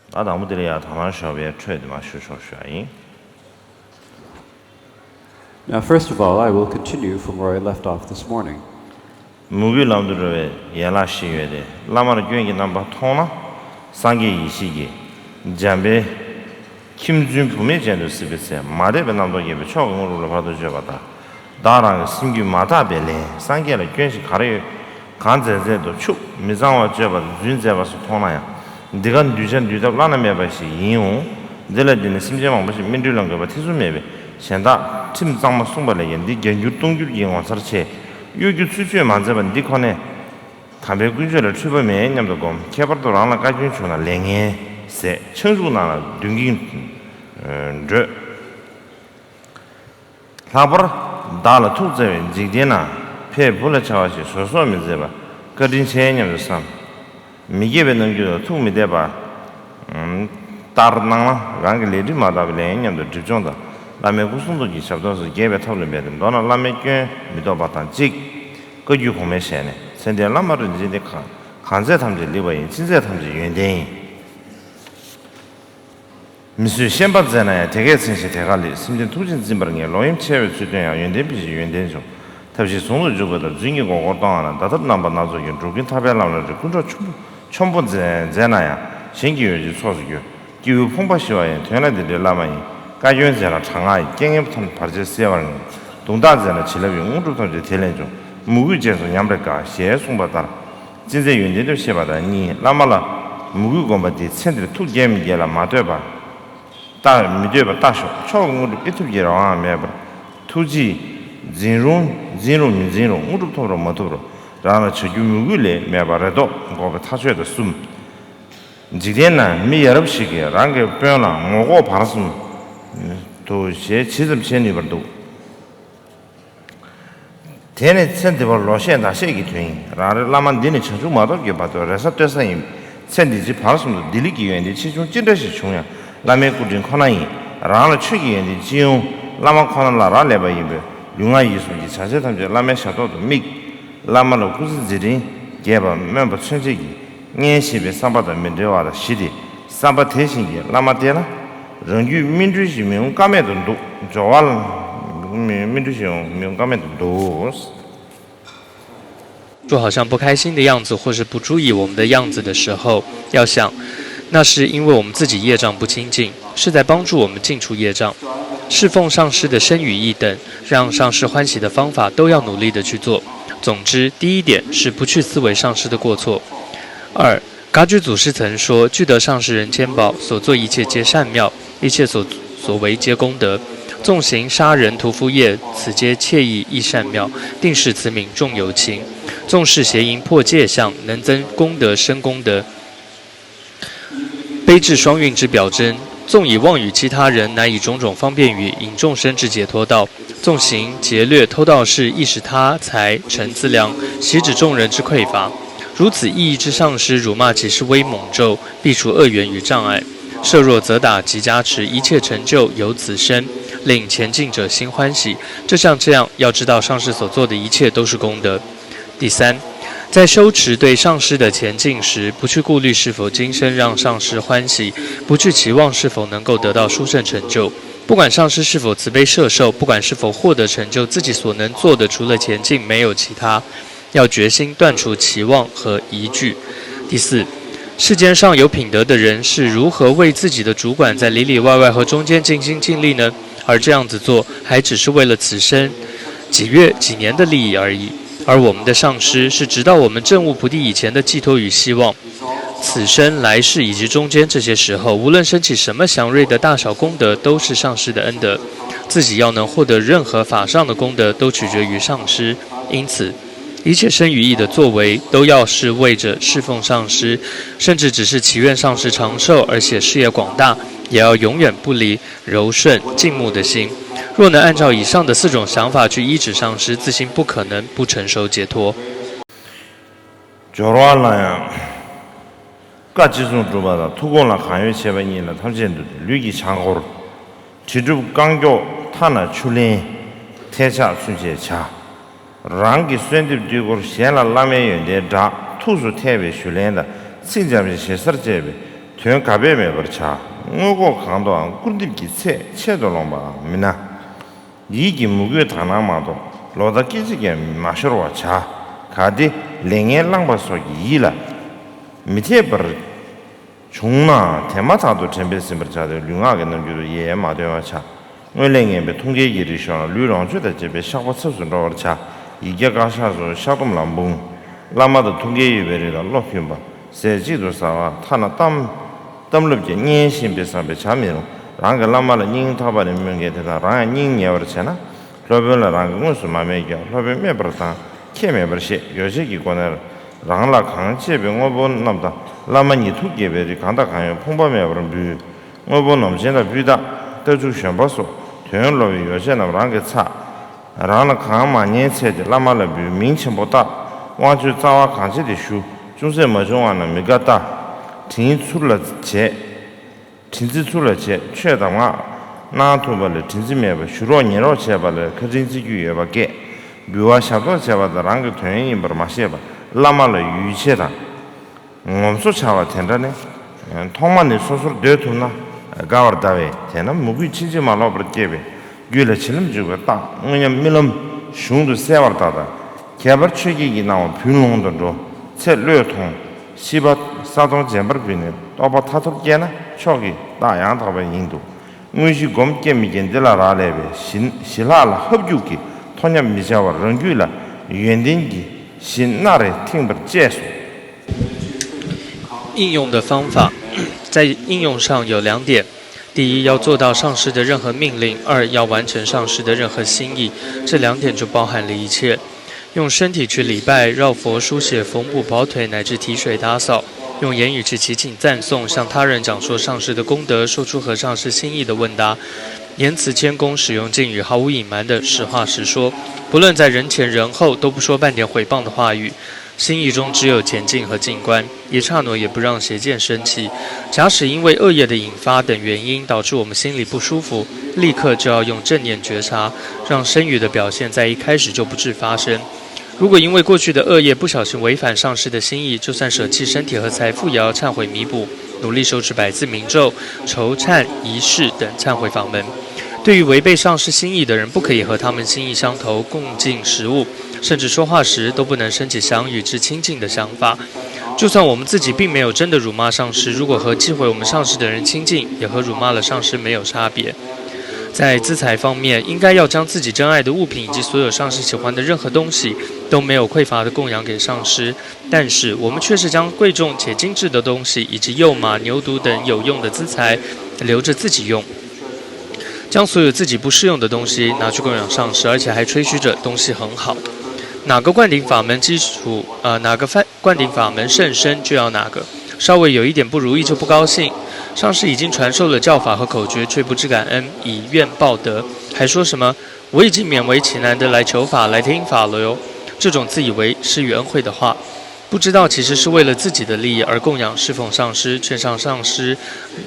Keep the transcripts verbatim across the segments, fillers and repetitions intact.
ད་དང་པོ་དེ་ལ་ཡང་དང་བླངས་ཞོགས་པའི་འཕྲོས་དེ་མར་ཞུ་ཆོག་ཞུ་ཡ་ཡིན། Now, first of all, I will continue from where I left off this morning. མོས་གུས་ལམ་དུ་འགྲོ་བའི་ཡན་ལག་བཞི་ཡོད་དེ། བླ་མར་སྐྱོན་གྱི་རྣམ་པ་མཐོང་ན། སངས་རྒྱས་ཡེ་ཤེས་ཀྱིས། འཇམ་དཔལ་ཁྱིམ་བཙུན་བུད་མེད་ཅན་དུ་གཟིགས་པའི་ཚེ། མ་དད་པའི་རྣམ་རྟོག་སྐྱེས་པས་མཆོག་གི་དངོས་གྲུབ་ལ་བར་དུ་གཅོད་པ་ལྟར། བདག་རང་གི་སེམས་རྒྱུད་མ་དག་པས་ལན་སངས་རྒྱས་ལ་སྐྱོན་ཞིག་ག་རེ་ཡོད། གང་མཛད་མཛད་དུ་ཕྱུག་མི་གཙང་བ་སྤྱོད་པ་དང་རྫུན་མཛད་པ་སོགས་མཐོང་ན་ཡང་། འདི་ག་གདུལ་བྱ་འདུལ་ཐབས་བླ་ན་མེད་པ་ཞིག་ཡིན་འོང་། འདི་ལ་བརྟེན་ནས་སེམས་ཅན་མང་པོ་ཞིག་སྨིན་གྲོལ་ལ་འགོད་པ་ཐེ་ཚོམ་མེད་པས་གཞན་དག་ཁྲིམས་གཙང་མ་བསྲུངས་པ་ལས་ཀྱང་འདི་བརྒྱ་འགྱུར་སྟོང་འགྱུར་གྱིས་ངོ་མཚར་ཆེ། གཡོ་སྒྱུ་ཚུལ་འཆོས་མ་མཛད་པ་འདི་ཁོ་ནས། དམ་པའི་ཀུན་སྤྱོད་ལ་འཁྲུལ་པ་མེད་སྙམ་དུ་བསྒོམ། ཁྱད་པར་དུ་རང་ལ་བཀའ་བཀྱོན་བྱུང་ན་ལས་ངན་ཟད། ཆང་འཇུག་ནང་ལ་མདུན་གྱི་འགྲོས། ལྷག་པར་བདག་ལ་ཐུགས་བརྩེ་བས་འཇིག་རྟེན་ན་ཕས་བུ་ལ་བྱ་བ་ཞིག་བཟོད་གསོག་མི་མཛད་པ་བཀའ་དྲིན་ཆེ་སྙམ་དུ་བསམ། མི་དགེ་བའི་རྣམ་འགྱུར་ལ་ཐུགས་མི་གཏད་པ། ལྟར་སྣང་ལ་རང་གི་ལས་སྒྲིབ་མ་དག་པའི་ལས་ངན་སྙམ་དུ་སྒྲིབ་སྦྱོང་དང་བླ་མའི་སྐུ་གསུང་ཐུགས་ཀྱི་ཞབས་ཏོག་སོགས་རྒྱས་པའི་ཐབས་ལ་འབད་དེ། མདོར་ན་བླ་མའི་སྐྱོན་མི་ཐོབ་པ་དང་གཅིག་བཀའ་བརྒྱུད་གོང་མའི་ཞལ་ནས། མཚན་ལྡན་བླ་མ་རིན་ཆེན་འདི། གང་མཛད་ཐམས་ཅད་ལེགས་པ་ཡིན། ཅི་མཛད་ཐམས་ཅད་ཡོན་ཏན་ཡིན། མི་བཟོད་ཤན་པ་མཛད་ན་ཡང་། དེ་སྐད་མཚན་ཞེས་དེ་ཁ་ལེགས། སེམས་ཅན་ཐུགས་རྗེས་འཛིན་པར་ངེས། ལོག་གཡེམ་ཆེ་བའི་ཚུལ་སྟོན་ཡང་། ཡོན་ཏན་འཕེལ་ཞིང་ཡོན་ཏན་འབྱུང་། ཐབས་ཤེས་ཟུང་དུ་འཇུག་པ་དང་། རྫུན་གྱི་མགོ་སྐོར་གཏོང་བ་ན། བརྡ་ཐབས་རྣམ་པ་སྣ་ཚོགས་ཀྱིས། འགྲོ་ཀུན་འཐབ་པའི་ལམ་ལ་རེག་ཀུན་འཕྲོག་ཆོམ་པོ་ཆོམ་པོ་མཛད་མཛད་ན་ཡང་། གཞན་གྱི་ཡོན་ཏན་ཚོགས་སུ་འགྱུར། སྐྱེས་བུ་ཕོངས་པ་ཞི་བ་ཡིན། དོན་ལ་འདི་འདྲའི་བླ་མ་ཡིན། བཀའ་བཀྱོན་མཛད་ན་དྲག་སྔགས་ཡིན། རྐྱེན་ངན་ཐམས་ཅད་བར་ཆད་སེལ་བར་ངེས། དུང་རྟགས་མཛད་ན་བྱིན་རླབས་ཡིན། དངོས་གྲུབ་ཐམས་ཅད་དེ་ལས་འབྱུང་། མོས་གུས་ཅན་སོགས་ཉམས་རེ་དགའ། ཞེས་གསུངས་པ་ལྟར། ཅི་མཛད་ཡོན་ཏན་ཐོབ་ཤེས་པ་དང་གཉིས། བླ་མ་ལ་མོས་གུས་སྒོམ་པ་འདིས་ཚེ་འདིར་ཐུགས་དགྱེས་མི་དགྱེས་ལ་མ་ལྟོས་པར། ལྟ་མི་ལྟོས་པར་ལྟ་ཞོག་མཆོག་གི་དངོས་གྲུབ་ཨེ་ཐུབ་ཀྱི་རང་དབང་མེད་པར། ཐུགས་རྗེས་འཛིན་རུང་འཛིན་རུང་མི་འཛིན་རུང་དངོས་གྲུབ་ཐོབ་རུང་མ་ཐོབ་རུང་རང་ལ་བྱ་རྒྱུ་མོས་གུས་ལས་མེད་པར་རེ་དོགས་འགོག་པའི་ཐག་ཆོད་དང་གསུམ། འཇིག་རྟེན་ན་མི་ཡ་རབས་ཤིག་གིས་རང་གི་དཔོན་ལ་ངོ་ལྐོག་བར་གསུམ་དུ་ཞེས་ཇི་ཙམ་བྱེད་ནུས་པར་འདུག་དེ་ནི་ཚེ་འདི་བར་ལོག་ཤེས་བདག་ཤེས་ཀྱི་དོན་ཡིན། རང་རེ་བླ་མ་འདི་ནི་བྱང་ཆུབ་མ་ཐོབ་ཀྱི་བར་དུ་རེ་ས་ལྟོས་ས་ཡིན། ཚེ་འདི་ཕྱི་བར་གསུམ་དུ་བདེ་ལེགས་ཀྱི་ཡོན་ཏན་ཆེ་ཆུང་ཅི་འདྲ་ཞིག་བྱུང་ཡང་བླ་མའི་སྐུ་དྲིན་ཁོ་ན་ཡིན། རང་ལ་ཆོས་ཀྱི་ཡོན་ཏན་ཅི་ཡོང་བླ་མ་ཁོ་ན་ལ་རག་ལས་པ་ཡིན་པས། ལུས་ངག་ཡིད་གསུམ་གྱི་བྱ་བྱེད་ཐམས་ཅད་བླ་མའི་ཞབས་ཏོག་ཏུ་དམིགས། བླ་མ་ལ་སྐུ་ཚེ་མཛད་འཕྲིན་རྒྱས་པར་སྨོན་པ་མཚོན་བྱེད་ཀྱི་གཉེན་ཞེས་པའི་བསམ་པ་དང་མི་འབྲལ་བ་དང་བཞི་སྟེ། བསམ་པ་དེ་བཞིན་གྱི་བླ་མ་བསྟེན་ན། རང་རྒྱུད་སྨིན་གྲོལ་ཞིག་མི་འོང་ཀ་མེད་དུ་འདུག་སྦྱོར་བ་ལ་སྨིན་གྲོལ་ཞིག་འོང་མི་འོང་ཀ་མེད་དུ་འདུག就好像不开心的样子，或是不注意我们的样子的时候，要想，那是因为我们自己业障不清净，是在帮助我们净除业障。侍奉上师的身语意等，让上师欢喜的方法都要努力的去做。总之，第一点是不去思维上师的过错。二，噶举祖师曾说：“具得上师人间宝，所作一切皆善妙，一切所所为皆功德。”纵行杀人屠夫业，此皆切意亦善妙，定是慈悯众有情。纵是邪淫破戒相，能增功德生功德。悲智双运之表征，纵以妄语其他人，乃以种种方便语引众生至解脱道。纵行劫掠偷盗事，亦使他财成资粮，岂止众人之匮乏。如此意义之上师，辱骂即是威猛咒，必除恶缘与障碍。设若则打即加持，一切成就由此生，令前进者心欢喜。就像这样，要知道上师所做的一切都是功德。第三，在修持对上师的前进时，不去顾虑是否今生让上师欢喜，不去期望是否能够得到殊胜成就。不管上师是否慈悲摄受，不管是否获得成就，自己所能做的除了前进没有其他。要决心断除期望和疑惧。第四，世间上有品德的人是如何为自己的主管在里里外外和中间尽心尽力呢？而这样子做，还只是为了此生几月几年的利益而已。而我们的上师是直到我们证悟菩提以前的寄托与希望。此生、来世以及中间这些时候，无论升起什么祥瑞的大小功德，都是上师的恩德。自己要能获得任何法上的功德，都取决于上师。因此，一切身语意的作为，都要是为着侍奉上师，甚至只是祈愿上师长寿，而且事业广大，也要永远不离柔顺、敬慕的心。若能按照以上的四种想法去依止上师，自心不可能不成熟解脱。 སྦྱོར་བ་ལ་ཡང་། བཀའ་ཅི་གསུང་སྒྲུབ་པ་དང་། ཐུགས་དགོངས་ལ་གང་ཡོད་བྱེད་པ་གཉིས་ལ་ཐམས་ཅད་འདུས་ཏེ། ལུས་ཀྱི་བྱང་སྒོར་དྲིལ་སྒྲུབ་རྐང་མགྱོགས། ཐ་ན་ཆུ་ལེན་ཐལ་ཆགས་ཚུན་ཆད་བྱ། རང་གི་གསོལ་འདེབས་དཀྱིལ་འཁོར་གཞན་ལ་བླ་མའི་ཡོན་ཏན་བསྒྲགས། ཐུགས་སུ་ཐལ་བའི་ཞུ་ལན་དང་ཚིག་འཇམ་ཞིང་ཞེ་སར་བཅད་པའི་ དོན་ག་པས་མེད་པར་བྱ། མངོན་ལྐོག་གང་དུའང་སྐུར་འདེབས་ཀྱི་ཚད་ཆད་དུ་ལོངས་པའང་མིན་ན། ཡིད་ཀྱི་མོས་གུས་དག་སྣང་མ་གཏོགས་ལོག་ལྟ་སྐད་ཅིག་ཀྱང་མ་ཤོར་བར་བྱ། གལ་ཏེ་ལས་ངན་བླངས་པ་སོགས་ཀྱི་ཡིད་ལ་མི་འཐད་པར་བྱུང་ནའང་དེ་མ་ཐག་ཏུ་དྲན་པས་ཟིན་པར་བྱ་སྟེ་ལུས་ངག་གི་རྣམ་འགྱུར་ཡལ་མ་འདོན་པར་བྱ། སྔོན་ལས་ངན་པའི་ཐུགས་འགལ་གྱི་རིགས་ཤོར་ན་ལུས་ལོངས་སྤྱོད་དང་བཅས་པའི་བཤགས་པ་ཚབས་སུ་འགྲོ་བར་བྱ། ཡིག་བརྒྱ་བཀའ་ཤག་སོགས་བཤགས་སྡོམ་ལ་འབུངས། བླ་མ་དང་ཐུགས་འགལ་ཡོད་པའི་རིགས་ལ་བློ་ཕུན་པ། ཟས་གཅིག་ཏུ་ཟ་བ་ཐ་ན་གཏམ་གཏམ་ལུགས་ཀྱང་སྙན་ཞིང་པས་བསམ་པས་བྱ་མི་རུང་། རང་གི་བླ་མ་ལ་སྙིང་ཐག་པ་ནས་སྨོད་མཁན་དེ་དག་རང་ཡང་སྙིང་ཉེ་བར་བྱས་ན། སློབ་དཔོན་ལ་རང་གིས་དངོས་སུ་མ་སྨྲས་ཀྱང་སློབ་དཔོན་སྨྲས་པར་དང་ཁྱད་མེད་པར་བཤད། ཡོ་བྱད་ཀྱི་སྒོ་ནས་རང་ལ་གང་གཅེས་པའི་དངོས་པོ་རྣམས་དང་བླ་མ་ཉིད་ཐུགས་དགྱེས་པའི་རིགས་གང་དང་གང་ཡང་ཕོངས་པ་མེད་པར་འབུལ། དངོས་པོ་ནོར་ཅན་དང་སྤུས་དག་རྟ་ཕྱུགས་བཞོན་པ་སོགས་དོན་སློབ་པའི་ཡོ་བྱད་རྣམས་རང་གིས་ཚགས། རང་ལ་གང་མ་ཉེས་ཚད་དེ་བླ་མ་ལ་འབུལ། མིང་ཆེན་པོ་བཏགས། དབང་ཆོས་རྩ་བ་གང་ཆེ་དེ་ཞུ། ཅུང་ཟད་མ་བྱུང་བ་ན་མི་དགའ་ལྟ། དྲིན་ཚུར་ལ་བྱེད། དྲིན་རྩི་ཚུར་ལ་བྱེད། ཆོས་གདམས་ངག་གནང་ཐུབ་པ་ལས་དྲིན་རྩི་མེད་པར་ཞུ་རོགས་ཉན་རོགས་བྱས་པ་ལས་ཁ་དྲིན་རྩི་རྒྱུ་ཡོད་པ་སྐད། འབུལ་བ་ཞབས་ཏོག་བྱས་པ་དང་རང་གི་དོན་ཡིན་པར་མ་ཤེས་པ་བླ་མ་ལ་ཡིད་ཆེས་དང་། ངོམ་སོ་བྱ་བ་དེ་འདྲ་ནི། ཐོག་མ་ནས་སོ་སོར་སྡོད་ཐུབ་ན་དགའ་བར་གདའ་བས། དེས་ན་མོས་གུས་ཕྱིན་ཅི་མ་ལོག་པར་སྐྱེས་པས་རྒྱུད་ལ་བྱིན་རླབས་འཇུག་པའི་རྟགས། དངོས་ཉམས་རྨི་ལམ་གཞུང་དུ་གསལ་བར་བལྟ་དང་། ཁྱད་པར་ཆོས་བརྒྱད་ཀྱི་སྣང་བ་བུན་ལོང་དུ་འགྲོ། ཚེ་བློས་ཐོངས། ཤེས་པ་ས་དོང་རྗེན་པར་བུད་ནས་རྟོགས་པ་མཐར་ཐུག་སྐྱེས་ན་མཆོག་གི་རྟགས་ཡང་དག་པ་ཡིན་འདུག་དངོས་གཞི་སྒོམ་སྐྱེ་མི་སྐྱེ་འདི་ལ་རག་ལས་པས་ཞི་ཞི་ལྷག་ལ་ཧབ་རྒྱུག་གིས་མཐོ་ཉམས་མི་བྱ་བར་རང་རྒྱུད་ལ་ཡོན་ཏན་གྱི་གཞི་སྣ་རེ་ཐིམ་པར་བཅས་སོ། 应用的方法，在应用上有两点：第一，要做到上师的任何命令；二，要完成上师的任何心意。这两点就包含了一切。用身体去礼拜、绕佛、书写、缝补、跑腿，乃至提水打扫；用言语去祈请赞颂，向他人讲述上师的功德，说出合上师心意的问答，言辞谦恭，使用敬语，毫无隐瞒的实话实说。不论在人前人后，都不说半点毁谤的话语。 心意中只有前进和静观，一刹那也不让邪见升起。假使因为恶业的引发等原因导致我们心里不舒服，立刻就要用正念觉察，让身语的表现在一开始就不致发生。如果因为过去的恶业不小心违反上师的心意，就算舍弃身体和财富，也要忏悔弥补，努力受持百字明咒、酬忏仪式等忏悔法门。对于违背上师心意的人，不可以和他们心意相投，共进食物，甚至说话时都不能升起想与之亲近的想法。就算我们自己并没有真的辱骂上师，如果和忌讳我们上师的人亲近，也和辱骂了上师没有差别。在资财方面，应该要将自己珍爱的物品以及所有上师喜欢的任何东西都没有匮乏的供养给上师。但是，我们却是将贵重且精致的东西，以及幼马、牛犊等有用的资财，留着自己用。 将所有自己不适用的东西拿去供养上师，而且还吹嘘着东西很好。哪个灌顶法门基础，呃，哪个灌顶法门甚深，就要哪个。稍微有一点不如意就不高兴。上师已经传授了教法和口诀，却不知感恩，以怨报德，还说什么“我已经勉为其难的来求法、来听法了哟”，这种自以为施与恩惠的话，不知道其实是为了自己的利益而供养侍奉上师、劝上上师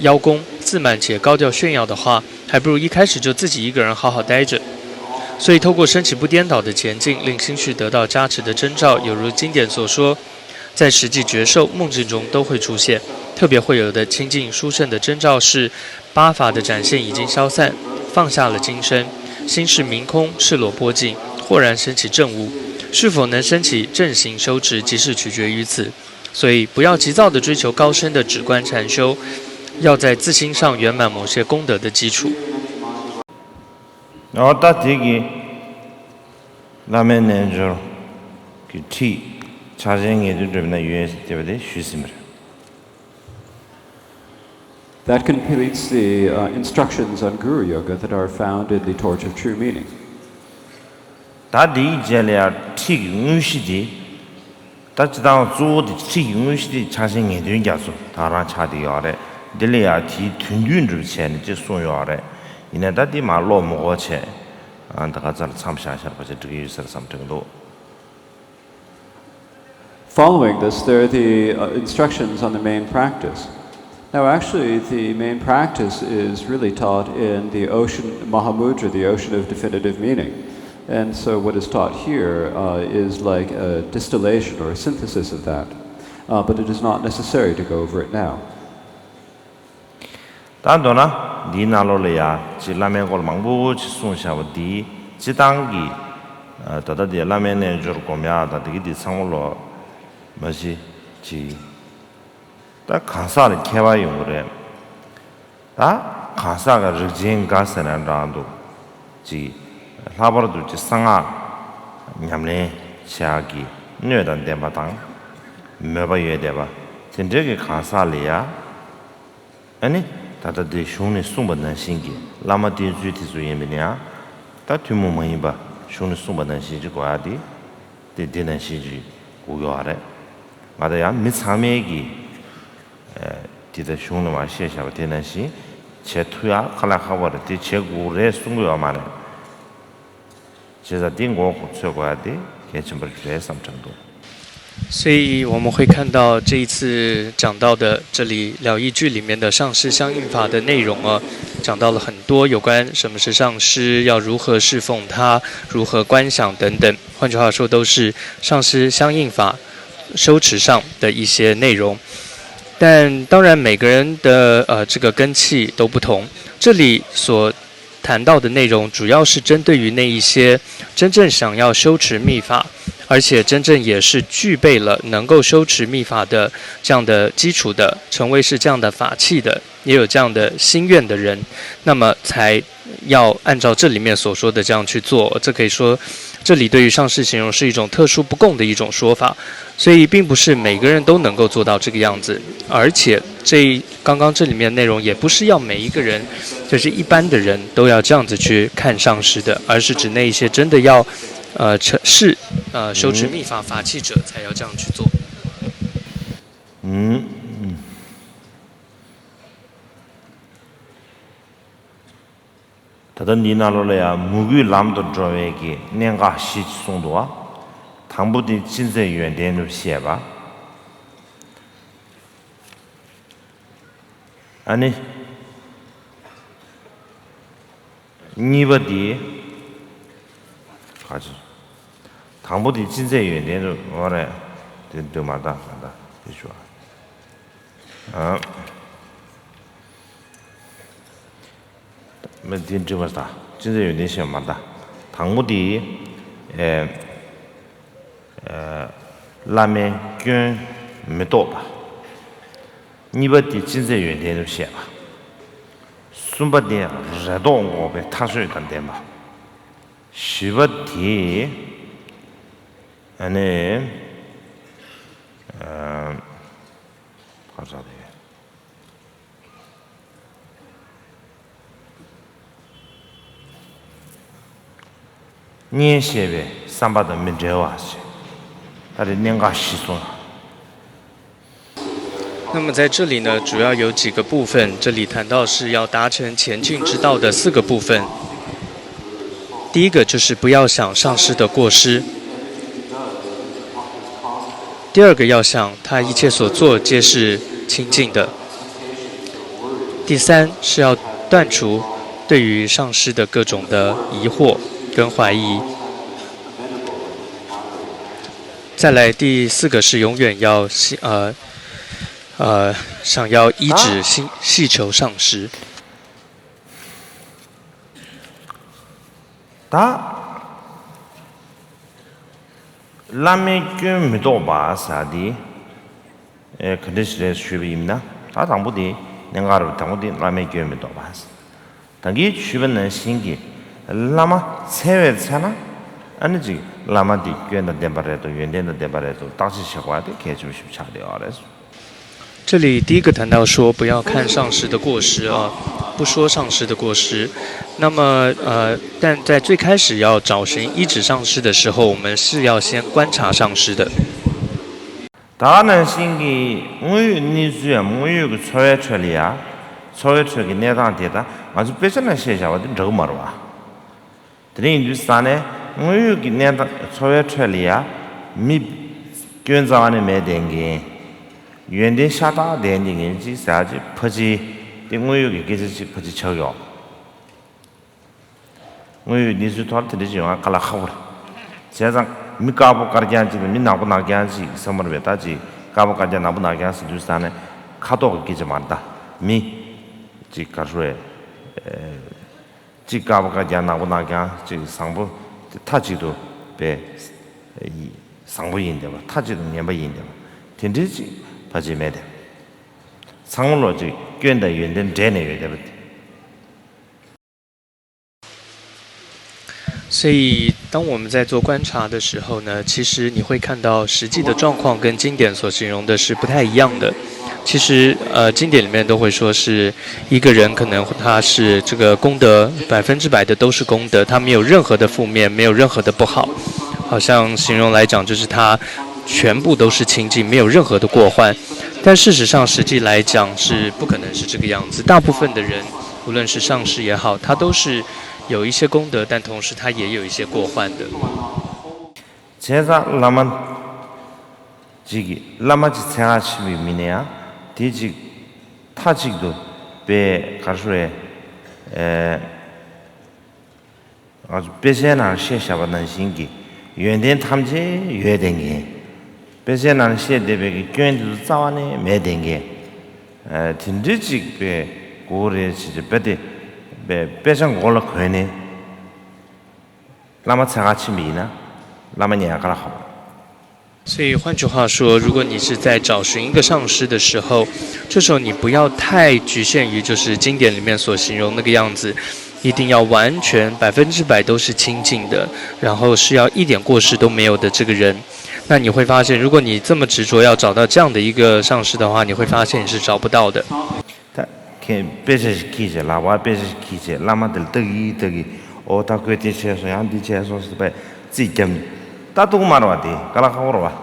邀功，自满且高调炫耀的话， 还不如一开始就自己一个人好好待着。所以，透过升起不颠倒的前进，令心绪得到加持的征兆，有如经典所说，在实际觉受、梦境中都会出现。特别会有的清净殊胜的征兆是，八法的展现已经消散，放下了金身，心是明空，赤裸波尽，豁然升起证悟。是否能升起正行修持，即是取决于此。所以，不要急躁的追求高深的止观禅修， 要在自心上圆满某些功德的基础。 འོ་ད་དེ་གི་བླ་མའི་རྣལ་འབྱོར་གྱི་ཁྲིད་ཕྱག་ཆེན་ངེས་དོན་སྒྲུབ་ན་ཡོད་ཟེར་བ་དེ་ཞུས་ཟིན་པ་རེད། That completes the uh, instructions on Guru Yoga that are found in the Torch of True Meaning. ད་དེའི་རྗེས་ལ་ཡང་ཁྲིད་ཀྱི་དངོས་གཞི་དེ། ད་སྤྱིར་བཏང་གཙོ་བོ་དེ་ཁྲིད་ཀྱི་དངོས་གཞི་དེ་ཕྱག་ཆེན་ངེས་དོན་རྒྱ་མཚོ་ད་རང་ཆགས་བསྡད་ཡོད་རེད། འདི་ལ་ཡང་དེའི་དོན་བསྡུས་འགྲུབ་བྱས་ནས་ཅེས་གསུངས་ཡོད་རེད། ཡིན་ནའི་ད་དེ་མར་ཀློག་མི་དགོས་བྱས། ཨ་ད་ག་ཚར་མཚམས་བཞག་བཞག་པ་ཅིག་འགྲིག་གི་ཡོད་ཟེར་བསམ་དྲན་གྱི་འདུག Following this, there are the uh, instructions on the main practice. Now, actually, the main practice is really taught in the ocean, Mahamudra, the ocean of definitive meaning. And so, what is taught here uh, is like a distillation or a synthesis of that. Uh, but it is not necessary to go over it now. ད་མདོར་ན་འདིའི་ནང་ལོགས་ལ་ཡ་ཅིག་བླ་མའི་སྐོར་མང་པོ་ཅིག་གསུངས་བཞག་པ་འདིའི་སྤྱི་བཏང་གི་ཨ་ད་ལྟ་དེ་བླ་མའི་རྣལ་འབྱོར་སྒོམ་ཡག་དང་དེ་གི་དེ་ཚང་མ་ལོ་མ་གཞི་ཅིག་ད་གང་ཟག་ལ་ཁྱད་པར་ཡོང་གི་རེད། ད་གང་ཟག་གི་རིགས་ཅན་འགའ་ཟེར་ན་འདྲ་འདུག་ཅིག་ལྷག་པར་དུ་ཅིག་གསང་སྔགས་ཉམས་ལེན་བྱེད་ཡག་གི་སྣོད་དང་ལྡན་པ་དང་མོས་པ་ཡོད་བསྡད་པ་དེ་འདྲའི་གི་གང་ཟག་ལ་ཡ། ཨ་ནི་ད་ལྟ་འདི་གཞུང་ནས་གསུངས་པ་ནང་བཞིན་གྱི་བླ་མ་བསྟེན་ཚུལ་དེ་ཚོ་ཡིན་པ་ནི་ཡང་ད་ཐུན་མོང་མ་ཡིན་པ་གཞུང་ནས་གསུངས་པ་ནང་བཞིན་ཅིག་དགོས་ཡ་དེ་དེ་འདི་ནང་བཞིན་ཅིག་དགོས་ཡོད་རེད། ང་ད་ཡང་མི་ཚང་མས་ཀྱི་ཨ་དེ་ད་གཞུང་ནས་མར་བཤད་བཞག་པ་དེ་ནང་བཞིན་བྱེད་ཐུབ་ཡ་དཀའ་ལས་ཁག་པོ་རེད། དེ་བྱེད་དགོས་རེད་གསུང་གི་ཡོད་མ་རེད། བྱས་ཙང་འདི་མགོ་ཚོད་དགོས་ཡ་དེ་གལ་ཆེན་པོ་རེད་བསམ་དྲན་འདུག། 所以我们会看到这一次讲到的这里《了义句》里面的上师相应法的内容啊，讲到了很多有关什么是上师，要如何侍奉他，如何观想等等。换句话说，都是上师相应法修持上的一些内容。但当然，每个人的呃这个根器都不同。这里所谈到的内容主要是针对于那一些真正想要修持密法，而且真正也是具备了能够修持密法的这样的基础的，成为是这样的法器的，也有这样的心愿的人，那么才要按照这里面所说的这样去做。这可以说，这里对于上师形容是一种特殊不共的一种说法。所以并不是每个人都能够做到这个样子，而且这刚刚这里面内容也不是要每一个人，就是一般的人都要这样子去看上师的，而是指那一些真的要呃成是呃修持密法法器者才要这样去做。嗯，ད་ལྟ་འདིའི་ནང་ལོགས་ལ་ཡང་མོས་གུས་ལམ་དུ་འགྲོ་བའི་གི་གནད་འགག་བཞི་གསུངས་འདུག་བ། དང་པོ་དེ་ཅི་མཛད་ཡོན་ཏན་དུ་བཤད་པ། ཨ་ནི། གཉིས་པ་དེ། ག་ཅི། དང་པོ་དེ་ཅི་མཛད་ཡོན་ཏན་དུ་འོ་རེད། དེ་འདུག་མ་ད་མ་ད་དེ་ཞུ་བ། ཨ། མི་འདི་འདྲི་བ་ད་ཅི་མཛད་ཡོན་ཏན་ཤེས་མ་ད། དང་པོ་དེ། ཨེ། བླ་མའི་སྐྱོན་མི་རྟོགས་པ། གཉིས་པ་དེ་ཅི་མཛད་ཡོན་ཏན་དུ་བཤད་པ། གསུམ་པ་དེ་རེ་དོགས་འགོག་པའི་ཐག་ཆོད་དང་ལྡན་པ། བཞི་པ་དེ་ཨ་ནི་ཨ་ག་རེ་ཟེར་དེ། གཉེན་བཤད་པའི་བསམ་པ་དང་མི་འབྲལ་བ་ཞེས་ད་རེས་གནད་འགག་བཞི་གསུངས་ལ། 那么在这里呢，主要有几个部分，这里谈到是要达成前进之道的四个部分。第一个就是不要想上师的过失，第二个要想他一切所做皆是清净的，第三是要断除对于上师的各种的疑惑跟怀疑。再来第四个是永远要信呃呃想要依止信祈求上师。 ད། བླ་མའི་སྐྱོན་མི་རྟོགས་པ་ཟེར་དེ། ཨེ་ག་འདྲ་ཞིག་རེད་ཞུས་པ་ཡིན་ན། ད་དང་པོ་དེ་གནད་འགག་རེད། དང་པོ་དེ་བླ་མའི་སྐྱོན་མི་རྟོགས་པ། ད་གིན་ཞུས་པ་ནང་བཞིན་གྱི་བླ་མ་འཚོལ་བའི་ཚེ་ན་ཨ་ནི་ཅིག་བླ་མ་དེ་སྐྱོན་དང་ལྡན་པ་རེད་དོ། ཡོན་ཏན་དང་ལྡན་པ་རེད་དོ། བརྟག་དཔྱད་བྱེད་དགོས་པ་དེ་གལ་ཆེན་པོ་ཞིག་ཆགས་བསྡད་ཡོད་རེད། 这里第一个谈到说不要看上师的过失啊，不说上师的过失。那么呃，但在最开始要找寻依止上师的时候，我们是要先观察上师的。 ད་ག་ནང་བཞིན་གྱི་དངོས་ཡོད་གནས་ཚུལ་ཡང་དངོས་ཡོད་ཀྱི་འཚོ་བའི་ཁྲོད་ལ་ཡང་འཚོ་བའི་ཁྲོད་ཀྱི་གནས་སྟངས་དེ་དང་ང་ཚོ་དཔེ་ཆ་ནང་བཤད་བཞག་པ་དེ་འདྲ་གི་མ་རེད་བ། དེ་འདྲ་ཡིན་དུས་ཙང་ནས་དངོས་ཡོད་ཀྱི་གནས་སྟངས་འཚོ་བའི་ཁྲོད་ལ་ཡང་མི་སྐྱོན་རྩ་བ་ནས་མེད་བསྡད་མཁན། ཡོན་ཏན་ཤ་སྟག་ལྡན་བསྡད་མཁན་ཅིག་ཟེར་ཡག་ཅིག་ཕལ་ཆེར་དེ་དངོས་ཡོད་ཀྱི་སྐད་ཆ་ཅིག་ཕལ་ཆེར་ཆགས་ཡོད། དངོས་ཡོད་གནས་ཚུལ་ཐོག་ལ་དེ་འདྲ་ཅིག་ཡོང་ཡ་དཀའ་ལས་ཁག་པོ་རེད། བྱས་ཙང་མི་དཀར་པོ་དཀར་རྐྱང་ཅིག་དང་མི་ནག་པོ་ནག་རྐྱང་ཅིག་བསམ་པ་རེད་པས། ད་ཅིག་དཀར་པོ་དཀར་རྐྱང་ནག་པོ་ནག་རྐྱང་ཟེར་དུས་ཙང་ནས་ཁ་ཐོག་གི་སྐད་ཆ་མ་རེད་ད། མི་ ཅིག་ག་རེ་ཟེར། ཨེ། ཅིག་དཀར་པོ་དཀར་རྒྱག་ནག་པོ་ནག་རྒྱག་ཅིག་བཟང་པོ་དེ་མཐའ་གཅིག་ཏུ་པའི་བཟང་པོ་ཡིན་བསྡད་པ། མཐའ་གཅིག་ཏུ་ངན་པ་ཡིན་བསྡད་པ། དེ་འདྲའི་ཅིག་ཕལ་ཆེར་མེད་དེ། ཚང་མ་ལོ་ཅིག་སྐྱོན་དང་ཡོན་ཏན་འདྲེས་ནས་ཡོད་བསྡད་པ། 所以，当我们在做观察的时候呢，其实你会看到实际的状况跟经典所形容的是不太一样的。其实，呃，经典里面都会说是一个人可能他是这个功德百分之百的都是功德，他没有任何的负面，没有任何的不好，好像形容来讲就是他全部都是清净，没有任何的过患。但事实上，实际来讲是不可能是这个样子。大部分的人，无论是上士也好，他都是有一些功德，但同时他也有一些过患的。 བྱས་ཙང་བླ་མ་ཅིག་གིས་བླ་མ་ཅིག་འཚོལ་ག་ཕྱིན་པའི་མི་ནས་ཡང་དེ་ཅིག་མཐའ་གཅིག་ཏུ་པའི་ག་རེ་ཟེར། ཨེ། ང་ཚོ་དཔེ་ཆའི་ནང་བཤད་བཞག་པ་ནང་བཞིན་གྱི་ཡོན་ཏན་ཐམས་ཅད་ཡོད་བསྡད་མཁན། དཔེ་ཆའི་ནང་བཤད་བསྡད་པའི་གི་སྐྱོན་དེ་ཚོ་རྩ་བ་ནས་མེད་བསྡད་མཁན། ཨེ། དེ་འདྲ་ཅིག་པའི་གོ་རེད་ཅེས་བྱས་པ་དེ་པའི་དཔེ་ཆ་མགོ་ལ་གོན་ནས། བླ་མ་འཚོལ་ག་ཕྱིན་པ་ཡིན་ན་བླ་མ་ཉལ་ཁ་ལ་ཧོབ། 所以换句话说，如果你是在找寻一个上师的时候，这时候你不要太局限于就是经典里面所形容那个样子，一定要完全百分之百都是清净的，然后是要一点过失都没有的这个人。那你会发现，如果你这么执着要找到这样的一个上师的话，你会发现你是找不到的。 ད་ཁྱེད་དཔེ་ཆ་ཞིག་ཁྱེར་བྱས། ལག་པར་དཔེ་ཆ་ཞིག་ཁྱེར་བྱས། བླ་མ་དེ་ལ་ལྟ་གི་ལྟ་གི། ཨོ་ད་ཁོས་དེ་བྱས་སོང་། ཡང་འདི་བྱས་སོང་ཟེར་བའི་རྩིས་བརྒྱབ་ནས་ལྟ་ཐུབ་མ་རེད་པ། དེ་དཀའ་ལས་ཁག་པོ་རེད་པ།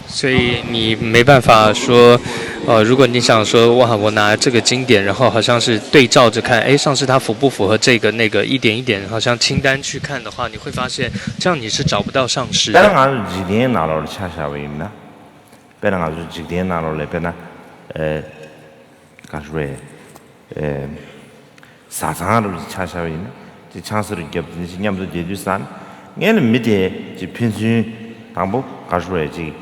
所以你没办法说，呃，如果你想说，哇，我拿这个经典，然后好像是对照着看，哎，上次他服不符合这个，那个，一点一点，好像清单去看的话，你会发现这样你是找不到上师的。 དཔེར་ན་ང་ཚོ་འཇིག་རྟེན་ནང་ལོགས་ལ་ཆ་བཞག་པ་ཡིན་ན། དཔེར་ན་ང་ཚོ་འཇིག་རྟེན་ནང་ལོགས་ལ་ཆ་བཞག་པ་ཡིན་ན། དཔེར་ན་ང་ཚོ་འཇིག་རྟེན་ནང་ལོགས་ལ་དཔེར་ན། ཨེ། ག་རེ་ཟེར། ཨེ། བཟའ་ཚང་རུ་ཆ་བཞག་པ་ཡིན་ན། དེ་ཆང་ས་རུ་བརྒྱབ་དེ་ནས་མཉམ་དུ་བསྡད་དུས་ཙང་ངས་ལ་མི་དེ་ཅིག་ཕན་ཚུན་དང་པོ་ག་རེ་ཟེར་ཅིག་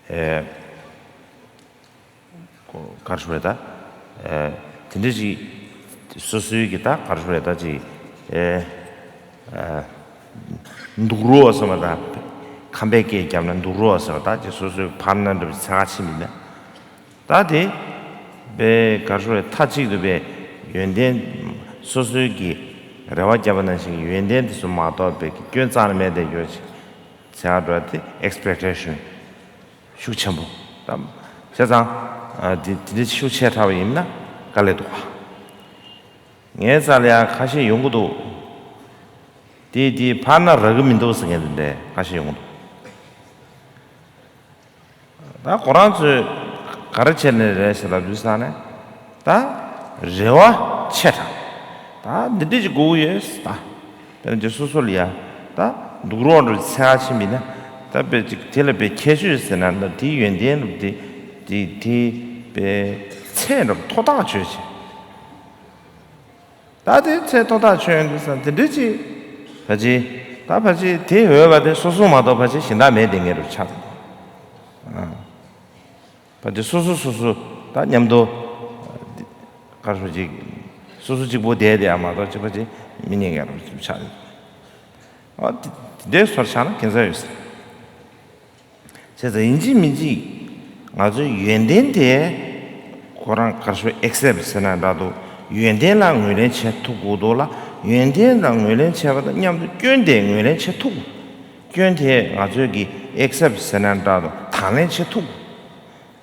ཨེ། ག་རེ་ཟེར་ད། ཨེ། དེ་འདྲ་ཅིག་སོ་སོའི་གི་ད་ག་རེ་ཟེར་ད་ཅིག་ཨེ། ཨེ། འདུག་རོགས་ཟེར་བ་དང་། ཁམས་པའི་སྐད་བརྒྱབ་ན་འདུག་རོགས་ཟེར་བ་ད་ཅིག་སོ་སོའི་བར་ན་འདྲ་བའི་འཚོལ་ག་ཕྱིན་པ་ཡིན་ན། ད་དེ་པའི་ག་རེ་ཟེར། མཐའ་གཅིག་ཏུ་པའི་ཡོན་ཏན་སོ་སོའི་གི་རེ་བ་བརྒྱབ་པ་ནང་བཞིན་གྱི་ཡོན་ཏན་དེ་ཚོ་མ་གཏོགས་པའི་གི་སྐྱོན་རྩ་ནས་མེད་བསྡད་རྒྱུ་ཅིག་འཚོལ་ག་འགྲོ་བ་དེ་ཨེག་སི་པེག་ཊེ་ཤན་ཤུགས་ཆེན་པོ། ད་བྱས་ཙང་། ཨ། དེ་དེ་འདྲ་ཤུགས་ཆེ་དྲགས་པ་ཡིན་ན་དཀའ་ལས་འདུག་པ། ངའི་རྩ་ལ་ཡང་ཁ་ཤས་ཡོང་གི་འདུག་དེ་དེ་བར་ན་རག་གི་མི་འདུག་ཟེར་མཁན་དེ་འདྲ་ཁ་ཤས་ཡོང་གི་འདུག་ད་ཁོ་རང་ཚོས་ག་རེ་བྱས་ནས་རེད་ཟེར་ལབ་དུས་ཙང་ནས། ད་རེ་བ་ཆེ་དྲགས། ད་འདི་འདྲ་ཅིག་དགོས་ཀྱི་ཡོད་ཟེར། ད་དཔེར་ན་ཅིག་སོ་སོ་ལ་ཡ་ད་འདུག་རོགས་འདྲ་འཚོལ་ག་ཕྱིན་པ་ཡིན་ན། ད་དཔེ་ཅིག་དེ་ལ་དཔེ་ཁྱད་ཆོས་ཟེར་ན། ད་དེའི་ཡོན་ཏན་འདྲ་དེ་དེ་དེ་དཔེ་ཚད་འདྲ་མཐོ་ཐག་ཆོད་ཅིག་ད་དེ་ཚད་མཐོ་ཐག་ཆོད་ཡོང་དུས་ཙང་དེ་འདྲ་ཅིག་ཕལ་ཆེར། ད་ཕལ་ཆེར་དེ་འོས་པ་དེ་སོ་སོ་མ་གཏོགས་ཕལ་ཆེར་གཞན་དག་མེད་བསྡད་མཁན་རུ་ཆགས་འདུག་ཨ། ཕལ་ཆེར་སོ་སོ་སོ་སོ་ད་མཉམ་དུ་ག་རེ་ཟེར་ཅིག་སོ་སོ་གཅིག་པོ་བསྡད་བསྡད་ཡ་མ་གཏོགས་ཅིག་ཕལ་ཆེར་མི་རྙེད་མཁན་རུ་ཆགས་འདུག་ཨ། དེ་འདྲའི་བཟོ་འདྲ་ཆགས་ན་ཁྱད་མཚར་ཡོད་ས་རེད། བྱས་ཙང་ཡིན་གཅིག་མིན་གཅིག་ང་ཚོའི་ཡོན་ཏན་དེ་ཁོ་རང་ག་རེ་ཟེར། ཨེག་སེབ་ཊི་ཟེར་ན་འདྲ་འདུག་ཡོན་ཏན་ལ་ངོས་ལེན་བྱེད་ཐུབ་དགོས་འདུག་ལ། ཡོན་ཏན་ལ་ངོས་ལེན་བྱས་པ་དང་མཉམ་དུ་སྐྱོན་དེ་ངོས་ལེན་བྱེད་ཐུབ། སྐྱོན་དེ་ང་ཚོས་ཀྱི་ཨེག་སེབ་ཊི་ཟེར་ན་འདྲ་འདུག་དང་ལེན་བྱེད་ཐུབ།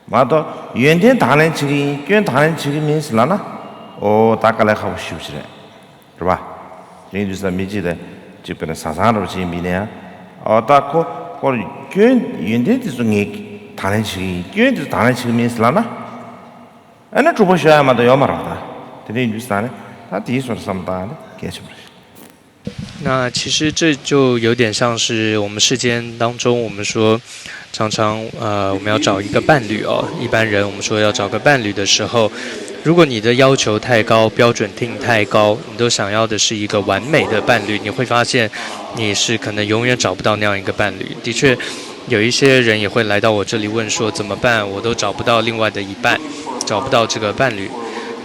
མ་གཏོགས་ཡོན་ཏན་དང་ལེན་བྱེད་ཀྱི་ཡིན། སྐྱོན་དང་ལེན་བྱེད་ཀྱི་མིན་ཟེར་ལབ་ན། ཨོ་ད་དཀའ་ལས་ཁག་པོ་ཞེ་པོ་ཅིག་རེད། རེད་པ། དེ་ཡིན་དུས་ཙང་མི་གཅིག་དང་གཅིག་དཔེར་ན་བཟའ་ཚང་འདྲ་པོ་ཅིག་ཡིན་པ་ཡིན་ན་ཡང་། ཨོ་ད་ཁོ་ཁོར་སྐྱོན་ཡོན་ཏན་དེ་ཚོ་ངས་དང་ལེན་བྱེད་ཀྱི་ཡིན། སྐྱོན་དེ་ཚོ་དང་ལེན་བྱེད་ཀྱི་མིན་ཟེར་ལབ་ན། ཨ་ནི་གྲུབ་པ་ཤོར་ཡ་མ་གཏོགས་ཡོད་མ་རེད་པ། ད་དེ་འདྲ་ཡིན་དུས་ཙང་ནས་ད་དེའི་བཟོ་འདྲ་བསམ་བཏང་ནས་གལ་ཆེན་པོ་རེད། 那其实这就有点像是我们世间当中，我们说常常，呃，我们要找一个伴侣哦。一般人我们说要找个伴侣的时候，如果你的要求太高，标准定太高，你都想要的是一个完美的伴侣，你会发现你是可能永远找不到那样一个伴侣。的确，有一些人也会来到我这里问说怎么办，我都找不到另外的一半，找不到这个伴侣。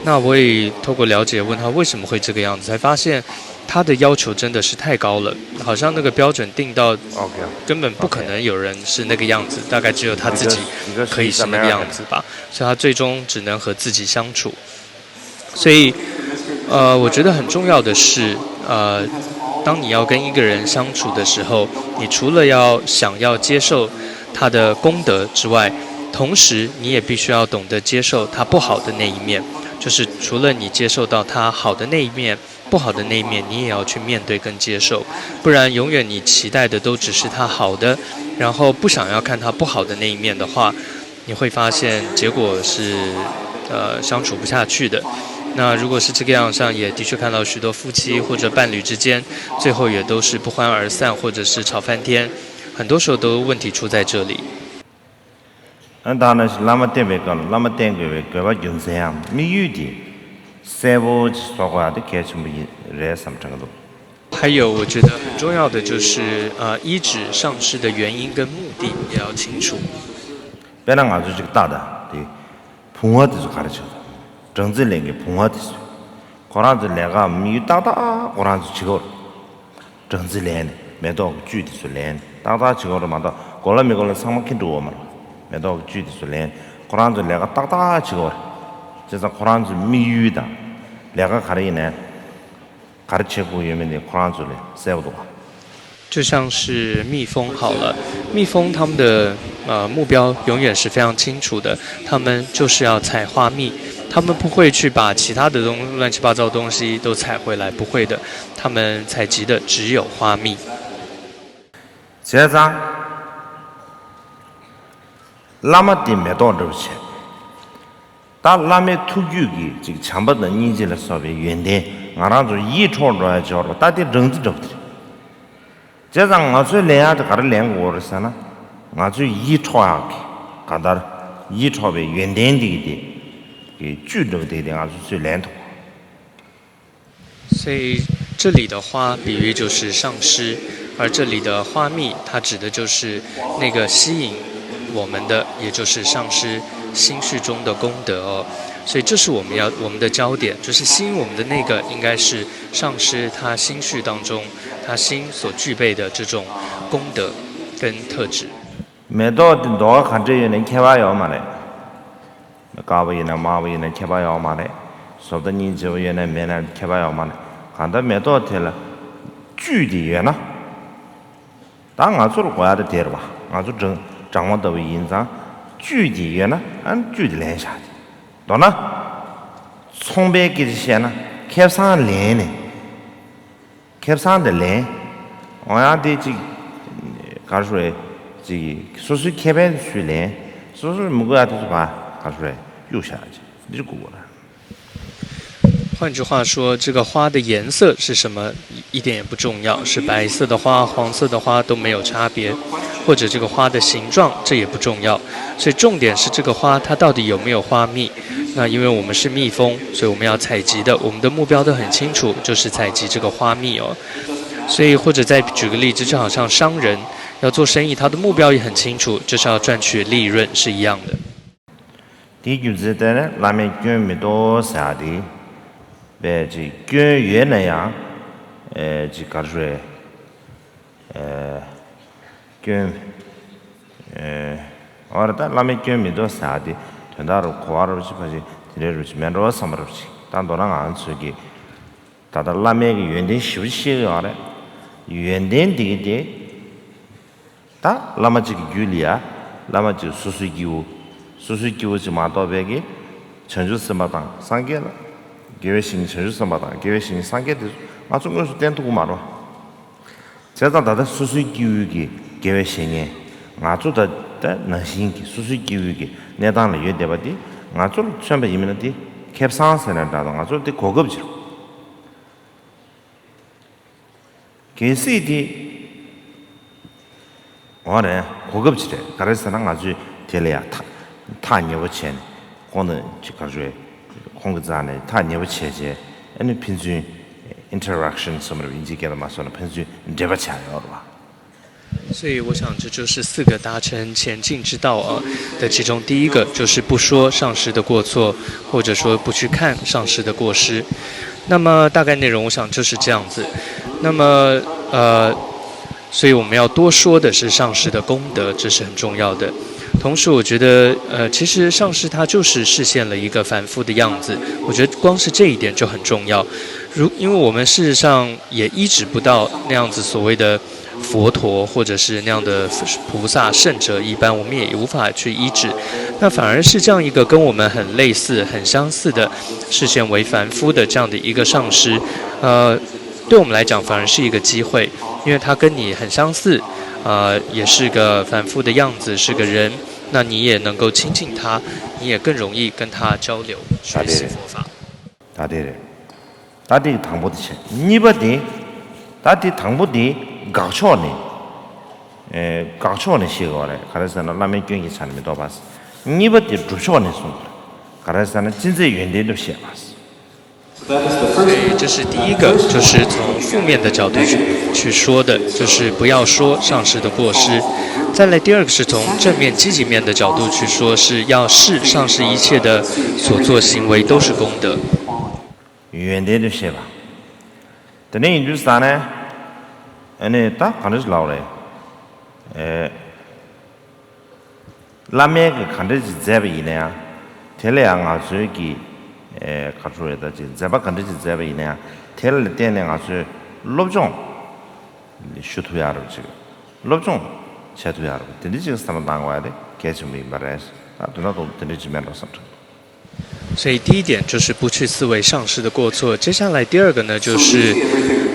那我也透过了解问他为什么会这个样子，才发现他的要求真的是太高了，好像那个标准定到 OK，根本不可能有人是那个样子，大概只有他自己可以是那个样子吧，所以他最终只能和自己相处。所以，呃，我觉得很重要的是，呃，当你要跟一个人相处的时候，你除了要想要接受他的功德之外，同时你也必须要懂得接受他不好的那一面。就是除了你接受到他好的那一面，不好的那一面你也要去面对跟接受，不然永远你期待的都只是他好的，然后不想要看他不好的那一面的话，你会发现结果是，呃，相处不下去的。那如果是这个样，像也的确看到许多夫妻或者伴侣之间，最后也都是不欢而散，或者是吵翻天，很多时候都问题出在这里。 ཨ་ད་ནི་བླ་མ་བསྟེན་པའི་སྐབས་ལ་བླ་མ་བསྟེན་དགོས་པའི་དགོས་པ་རྒྱུ་མཚན་ཡང་དམིགས་ཡུལ་དེ་གསལ་པོ་ཅིག་བཟོ་དགོས་ཡག་དེ་གལ་ཆེན་པོ་ཡིན་རེད་བསམ་དྲན་གྱི་འདུག 还有，我觉得很重要的就是，呃，依止上师的原因跟目的也要清楚。 དཔེར་ན་ང་ཚོ་ཅིག་ལྟ་ད་དེ་བུང་བ་དེ་ཚོ་ག་རེ་བྱེད་དང་སྦྲང་རྩི་ལེན་མཁན་བུང་བ་དེ་ཚོ་ཁོ་རང་ཚོའི་ལས་ཀ་དམིགས་ཡུལ་ཏག་ཏག་ཁོ་རང་ཚོ་བྱེད་ཀྱི་ཡོད་རེད། སྦྲང་རྩི་ལེན་ནས་མེ་ཏོག་གི་བཅུད་དེ་ཚོ་ལེན་ནས་ཏག་ཏག་བྱེད་ཀྱི་ཡོད་རེད་མ་གཏོགས་གོ་ལ་མི་གོ་ལ་ཚང་མ་ཁྱེར་འགྲོ་གི་ཡོད་མ་རེད། མེ་ཏོག་གི་བཅུད་དེ་ཚོ་ལེན་ནས་ཁོ་རང་ཚོའི་ལས་ཀ་ཏག་ཏག་བྱེད་ཀྱི་ཡོད་རེད། བྱས་ཙང་ཁོ་རང་ཚོའི་དམིགས་ཡུལ་དང་ལས་ཀ་ག་རེ་ཡིན་ནའི་ག་རེ་བྱེད་དགོས་ཡོད་མེད་དེ་ཁོ་རང་ཚོ་ལ་གསལ་པོ་འདུག་ག 就像是蜜蜂好了，蜜蜂他们的呃目标永远是非常清楚的，他们就是要采花蜜，他们不会去把其他的东乱七八糟东西都采回来，不会的，他们采集的只有花蜜。 བྱས་ཙང་བླ་མ་དེ་མེ་ཏོག་འདྲ་བོ་བྱས། ད་བླ་མའི་ཐུགས་རྒྱུད་ཀྱི་ཅིག་བྱམས་པ་དང་སྙིང་རྗེ་ལ་སོགས་པའི་ཡོན་ཏན་ང་རང་ཚོ་ཡིད་འཕྲོག་འགྲོ་ཡ་བྱེད་པ་ད་དེ་སྦྲང་རྩི་འདྲ་བོ་དེ་རེད། བྱས་ཙང་ང་ཚོས་ལེན་ཡག་དེ་ག་རེ་ལེན་དགོས་རེད་ཟེར་ན། ང་ཚོས་ཡིད་འཕྲོག་ཡག་གི་གང་ལྟར་ཡིད་འཕྲོག་པའི་ཡོན་ཏན་དེ་གི་དེ་གི་བཅུད་འདྲ་བོ་དེ་དེ་ང་ཚོས་ཚུར་ལེན་ཐུབ། 所以这里的花比喻就是上师，而这里的花蜜，它指的就是那个吸引我们的，也就是上师心绪中的功德哦。所以这是我们要我们的焦点，就是吸引我们的那个应该是上师他心绪当中他心所具备的这种功德跟特质。 མེ་ཏོག་དེ་མདོག་ག་འདྲ་ཡོད་ན་ཁྱད་པར་ཡོད་མ་རེད། དཀར་པོ་ཡིན་ན་དམར་པོ་ཡིན་ན་ཁྱད་པར་ཡོད་མ་རེད། བཟོ་ལྟ་སྙིང་རྗེ་པོ་ཡོད་ན་མེད་ན་ཁྱད་པར་ཡོད་མ་རེད། གང་ལྟར་མེ་ཏོག་དེ་ལ་བཅུད་དེ་ཡོད་ན། ད་ང་ཚོར་དགོས་ཡག་དེ་དེ་རེད་བ། ང་ཚོ་སྦྲང་སྦྲང་མ་ལྟ་བུ་ཡིན་ཙང་བཅུད་དེ་ཡོད་ན་ཨ་ནི་བཅུད་དེ་ལེན་བཞག་དེ། མདོར་ན། ཚོང་པའི་སྐད་ཆ་བཤད་ན་ཁེ་བཟང་ལེན་ནས། ཁེ་བཟང་དེ་ལེན། འོ་ཡང་དེ་གཅིག་ག་རེ་ཞུ་རེད། གཅིག་སོ་སོའི་ཁེ་ཕན་དེ་ཚུར་ལེན། སོ་སོར་མི་དགོས་ཡག་དེ་ཚོ་ཕར་ག་རེ་ཞུ་རེད། གཡུག་བཞག་ཅིག་འདིར་དགོས་དགོས་ར། 换句话说，这个花的颜色是什么，一点也不重要，是白色的花、黄色的花都没有差别，或者这个花的形状，这也不重要。所以重点是这个花它到底有没有花蜜。那因为我们是蜜蜂，所以我们要采集的，我们的目标都很清楚，就是采集这个花蜜哦。所以或者再举个例子，就好像商人要做生意，他的目标也很清楚，就是要赚取利润，是一样的。 དེའི་རྒྱུ་མཚན་ལྟར་ན་བླ་མའི་སྐྱོན་མི་འདུག་ཟེར་ཡག་དེ། དཔེ་ཅིག་སྐྱོན་ཡོད་ན་ཡང་། ཨེ་ཅིག་ག་རེ་ཞུ་རེད། ཨེ་སྐྱོན། ཨེ་འོ་རེད། ད་བླ་མའི་སྐྱོན་མི་འདུག་ཟེར་ཡག་དེ་དོན་དག་རུ་གོ་བ་རུ་ཅིག་ཕ་ཅིག་དེ་འདྲའི་རུ་ཅིག་མེད་འགྲོ་བ་བསམ་པ་རུ་ཅིག་ད་མདོར་ན་ང་ཚོས་ཀྱི་ད་ལྟ་བླ་མའི་གི་ཡོན་ཏན་ཞེ་པོ་ཅིག་ཤེས་ཀྱི་ཡོད་རེད། ཡོན་ཏན་འདི་གི་དེ། ད་བླ་མ་གཅིག་གི་རྒྱུད་ལ་ཡ། བླ་མ་གཅིག་སོ་སོའི་སྐྱེ་བོ། སོ་སོའི་སྐྱེ་བོ་གཅིག་མ་གཏོགས་པའི་གི། བྱང་ཆུབ་སེམས་དཔའ་དང་སངས་རྒྱས་ལ། དགེ་བའི་བཤེས་གཉེན་བྱང་ཆུབ་སེམས་དཔའ་དང་དགེ་བའི་བཤེས་གཉེན་སངས་རྒྱས་དེ་ཚོ་ང་ཚོ་དངོས་སུ་བསྟེན་ཐུབ་ཀྱི་མ་རེད། བྱས་ཙང་ད་ལྟ་སོ་སོའི་སྐྱེ་བོའི་གི་དགེ་བའི་བཤེས་གཉེན། ང་ཚོ་ད་ལྟ་ནང་བཞིན་གྱི་སོ་སོའི་སྐྱེ་བོའི་གི་གནས་སྟངས་ལ་ཡོད་བསྡད་པ་དེ་ང་ཚོར་མཚོན་པ་ཡིན་མིན་ན་དེ་ཁེ་བཟང་ཟེར་ན་འདྲ་དང་ང་ཚོར་དེ་གོ་སྐབས་ཅིག་གལ་སྲིད་དེ། འོ་རེད། གོ་སྐབས་ཅིག་རེད། ག་རེ་ཟེར་ན་ང་ཚོས་དེ་ལ་ཡང་ཐག་ཐག་ཉེ་པོ་བྱས་ནས་ཁོང་དང་ཅིག་ག་རེ་ཁོང་གི་རྩ་ནས་ཐག་ཉེ་པོ་བྱས་བྱས་ཨ་ནི་ཕན་ཚུན་ཨིན་ཊར་རེག་ཤན་གསུམ་རེད། དབྱིན་ཇིའི་སྐད་དུ་མ་སོང་ན་ཕན་ཚུན་འབྲེལ་བ་ཆགས་ཡོད་རེད་བ། 所以我想这就是四个达成前进之道啊的其中第一个，就是不说上师的过错，或者说不去看上师的过失。那么大概内容，我想就是这样子。那么呃，所以我们要多说的是上师的功德，这是很重要的。同时，我觉得呃，其实上师他就是示现了一个凡夫的样子，我觉得光是这一点就很重要。如因为我们事实上也依止不到那样子所谓的佛陀或者是那样的菩萨圣者一般，我们也无法去依止。那反而是这样一个跟我们很类似、很相似的视线为凡夫的这样的一个上师，呃，对我们来讲反而是一个机会，因为他跟你很相似，呃，也是个凡夫的样子，是个人，那你也能够亲近他，你也更容易跟他交流，学习佛法。 ད་དེ་རེད། ད་དེ་དང་པོ་དེ་བྱས། གཉིས་པ་དེ། ད་དེ་དང་པོ་དེ་དགག་ཕྱོགས་ནས། ཨེ། དགག་ཕྱོགས་ནས་བཤད་དགོས་པ་རེད། ག་རེ་ཟེར་ན་བླ་མའི་སྐྱོན་གྱི་ཆ་ནས་མི་རྟོགས་པ། གཉིས་པ་དེ་སྒྲུབ་ཕྱོགས་ནས་གསུངས་པ་རེད། ག་རེ་ཟེར་ན་ཅི་མཛད་ཡོན་ཏན་དུ་བཤད་པ། 所以这是第一个，就是从负面的角度去去说的，就是不要说上师的过失。再来第二个是从正面积极面的角度去说，是要视上师一切的所作行为都是功德。 ཡོན་ཏན་དུ་བཤད་པ། དེ་ནས་ཡིན་དུས་ཙང་ནས། ཨ་ནི་ད་ག་འདྲ་ཞིག་ལབ་རེད། ཨེ། བླ་མས་གི་ག་འདྲ་ཞིག་མཛད་པ་ཡིན་ན་ཡང་། དེ་ལ་ཡང་ང་ཚོའི་གི། ཨེ། ག་རེ་ཟེར་ད་ཅིག་མཛད་པ་ག་འདྲ་ཞིག་མཛད་པ་ཡིན་ན་ཡང་། དེ་ལ་བརྟེན་ནས་ང་ཚོས་སློབ་སྦྱོང་ཞུ་ཐུབ་ཡག་རེད་ཅིག་སློབ་སྦྱོང་བྱེད་ཐུབ་ཡག་རེད། དེ་འདྲ་ཅིག་བསམ་བློ་བཏང་དགོས་ཡག་དེ་གལ་ཆེན་པོ་ཡིན་པ་རེད། ད་དོན་དག་ཏུ་དེ་འདྲ་ཅིག་མེད་འགྲོ་བསམ་དྲན། 所以第一点就是不去思维上师的过错，接下来第二个呢，就是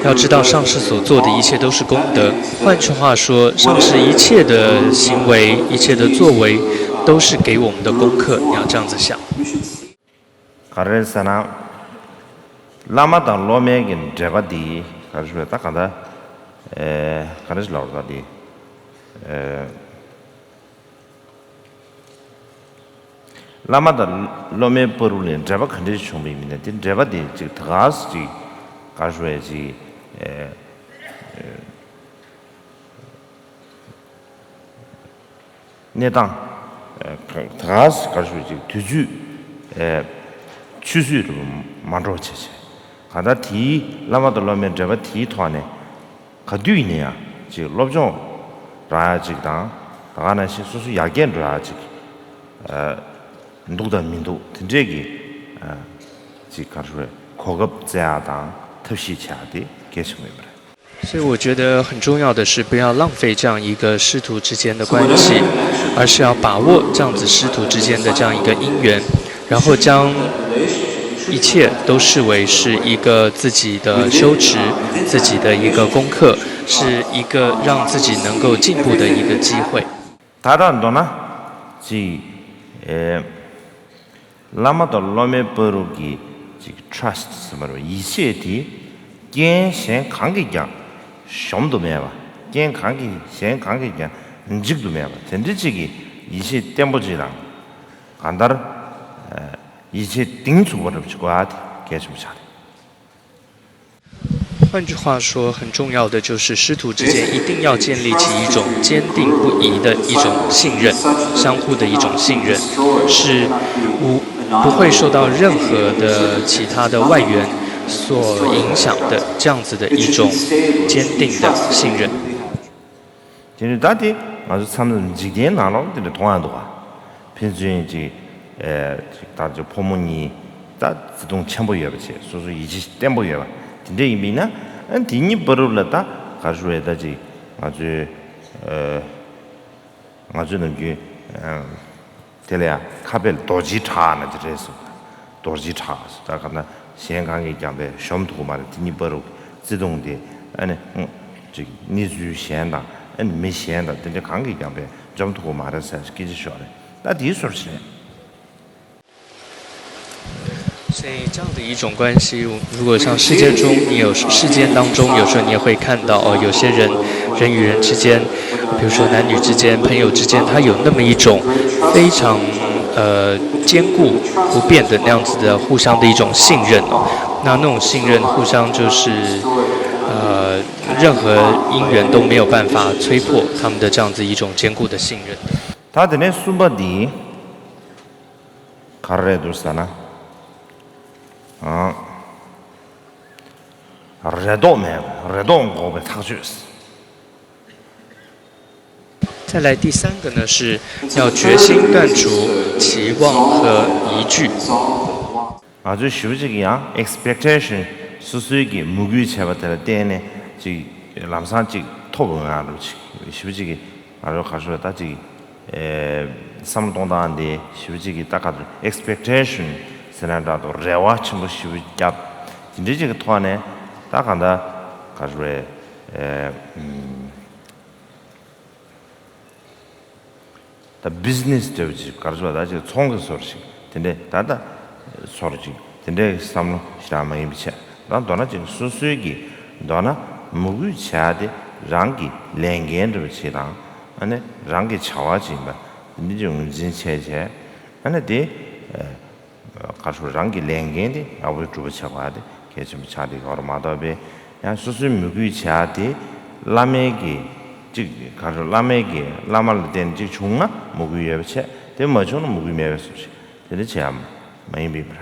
要知道上师所做的一切都是功德。换句话说，上师一切的行为、一切的作为，都是给我们的功课。你要这样子想。 ག་རེ་ཟེར་ན། བླ་མ་དང་སློབ་མའི་གི་འབྲེལ་བ་འདི་ག་རེ་ཞུ་བས་ད་ག་ད། ཨེ། ག་རེ་ཞིག་ལབ་རེད་ད་འདི། ཨེ། བླ་མ་དང་སློབ་མའི་བར་དུ་ལ་འབྲེལ་བ་ག་འདྲ་ཞིག་བྱུང་བ་ཡིན་མིན་ན་དེ་འབྲེལ་བ་དེ་ཅིག་ད་ག་ཟེ་ཅིག་ག་རེ་ཞུ་བས་ཅིག་ཨེ། གནས་སྟངས། ད་ག་ཟེ་ག་རེ་ཞུ་ཅིག་དུས་ཚོད། ཆུད་ཟོས་རུ་མ་འགྲོ་བྱས་བྱས། གང་ལྟར་དེའི་བླ་མ་དང་སློབ་མའི་འབྲེལ་བ་དེའི་ཐོག་ནས་ག་དུས་ཡིན་ན་ཡང་ཅིག་སློབ་སྦྱོང་རག་ཡག་ཅིག་དང་། ད་ག་ནང་བཞིན་སོ་སོ་ཡར་རྒྱས་འགྲོ་ཡག་ཅིག་འདུག་དང་མི་འདུག་དེ་འདྲས་ཀྱི་ཅིག་ག་རེ་ཞུ་གོ་སྐབས་བཙལ་ཡག་དང་ཐབས་ཤེས་བྱེད་ཡག་དེ་གལ་ཆེན་པོ་ཡིན་པ་རེད། 所以我觉得很重要的是，不要浪费这样一个师徒之间的关系，而是要把握这样子师徒之间的这样一个因缘，然后将一切都视为是一个自己的修持，自己的一个功课，是一个让自己能够进步的一个机会。 ད་ལྟ་མདོར་ན་ཅིག་ཨེ། བླ་མ་དང་སློབ་མའི་བར་དུ་གི་ཅིག་ཊྲ་སི་ཊི་ཟེར་བ་རེད། ཡིད་ཆེས་དེ་རྐྱེན་གཞན་གང་གིས་ཀྱང་གཞོམ་དུ་མེད་པ། རྐྱེན་གང་གིས་གཞན་གང་གིས་ཀྱང་འཇིག་ཏུ་མེད་པ་དེ་འདྲ་ཅིག་གི་ཡིད་ཆེས་བརྟན་པོ་ཅིག་དང་། གང་ལྟར་ཡིད་ཆེས་གཏིང་ཚུགས་པ་རབ་ཅིག་དགོས་ཡ་དེ་གལ་ཆེན་པོ་ཆགས་རེད། 换句话说，很重要的就是师徒之间一定要建立起一种坚定不移的一种信任，相互的一种信任，是无不会受到任何的其他的外援所影响的这样子的一种坚定的信任。 དེ་ནི་ད་དེ་ང་ཚོ་མཚམས་མཚམས་འཇིག་རྟེན་ནང་ལོགས་དེ་འདྲ་མཐོང་ཡག་འདུག་ག་ཕན་ཚུན་ཅིག་ཨེ། ཅིག་ད་ཅིག་ཕོ་མོ་གཉིས་ད་བརྩེ་དུང་ཆེན་པོ་ཡོད་པ་བྱས། སོ་སོ་ཡིད་ཆེས་བརྟན་པོ་ཡོད་པ་དེ་འདྲ་ཡིན་པ་ཡིན་ན། ཨ། དེ་གཉིས་བར་དུ་ལ་ད་ག་རེ་ཞུ་བས་ད་ཅིག་ང་ཚོའི་ཨེ། ང་ཚོའི་ནམ་རྒྱུན་ཨེ། དེ་ལ་ཡང་ཁ་དཔེ་ལ་རྡོ་རྗེའི་བྲག་ན་དེ་རེད་གསུངས། རྡོ་རྗེའི་བྲག་ཟེར་ད་ག་ན་གཞན་གང་གིས་ཀྱང་པས་གཞོམ་ཐུབ་ཀྱི་མ་རེད། དེ་གཉིས་བར་དུ་བརྩེ་དུང་དེ། ཨ་ནི་ཅིག་གནས་ཚུལ་གཞན་དང་། ཨ་ནི་མི་གཞན་དང་དེ་འདྲ་གང་གིས་ཀྱང་པས་འཇོམས་ཐུབ་ཀྱི་མ་རེད་ཟེར་སྐད་ཆ་ཤོད་རེད། ད་དེའི་བཟོ་འདྲ་ཞིག་རེད། 所以这样的一种关系，如果像世界中，你有世间当中，有时候你也会看到哦，有些人人与人之间，比如说男女之间、朋友之间，他有那么一种非常呃坚固不变的那样子的互相的一种信任哦。那那种信任，互相就是呃任何因缘都没有办法摧破他们的这样子一种坚固的信任。 ད་དེ་ནས་གསུམ་པ་འདི་ག་རེ་རེད་འདུག་ཟེར་ན། ཨང་། རེ་དོགས་མེད། རེ་དོགས་འགོག་པའི་ཐག་གཅོད། 再来第三个呢是要决心断除期望和疑惧。 ང་ཚོས་ཞེ་པོ་ཅིག་ཡང་expectation སོ་སོའི་གི་མོས་གུས་བྱས་པ་དེ་ལ་བརྟེན་ནས་ཅིག་ལམ་སང་ཅིག་ཐོབ་འོང་ཡག་འདྲ་ཅིག་ཞེ་པོ་ཅིག་གི་ང་ཚོ་ག་རེ་ཞུ་ད་ཅིག་ཨེ་བསམ་བློ་གཏོང་སྟངས་འདི་ཞེ་པོ་ཅིག་གི་ད་ག་ཚོད་expectation ཟེར་ན་འདྲ་འདུག་རེ་བ་ཆེན་པོ་ཞེ་པོ་བརྒྱབ། དེ་འདྲའི་ཅིག་གི་ཐོག་ནས་ད་ག་འདྲ་ག་རེ་ཞུ་རེད། ཨེ་ཨམ། ད་business འདྲ་བོ་ཅིག་ག་རེ་ཟེར་བ་ད་ཅིག་ཚོང་གི་ཟུར་ཞིག་དེ་འདྲའི་ད་ལྟ་ཟུར་ཅིག་དེ་འདྲའི་བསམ་བློ་ཞེ་དྲག་མ་ཡིན་པ་བྱས། ད་མདོར་ན་ཅིག་སོ་སོའི་གི་མདོར་ན་མོས་གུས་བྱ་དེ་རང་གི་ལས་འགན་འདྲ་བོ་ཅིག་དང་ཨ་ནི་རང་གི་བྱ་བ་ཅིག་ཡིན་པ་དེ་འདྲ་ཅིག་ངོས་འཛིན་བྱས་བྱས་ཨ་ནི་དེ། ག་རེ་ཞུ་རང་གི་ལས་འགན་དེ་ཡག་པོ་སྒྲུབ་པ་བྱེད་དགོས་པ་དེ་གལ་ཆེན་པོ་ཆགས་བསྡད་ཡོད་རེད་མ་གཏོགས་པའི་ཡང་སོ་སོའི་མོས་གུས་བྱ་དེ་བླ་མའི་གི་ཅིག་ག་རེ་ཞུ་བླ་མའི་གི་བླ་མ་ལ་བརྟེན་ཅིག་བྱུང་ན་མོས་གུས་ཡོད་པ་བྱས། དེ་མ་བྱུང་ན་མོས་གུས་མེད་པའི་བཟོ་ཞིག་དེ་འདྲ་བྱེད་ཡ་མ་ཡིན་པའི་བར།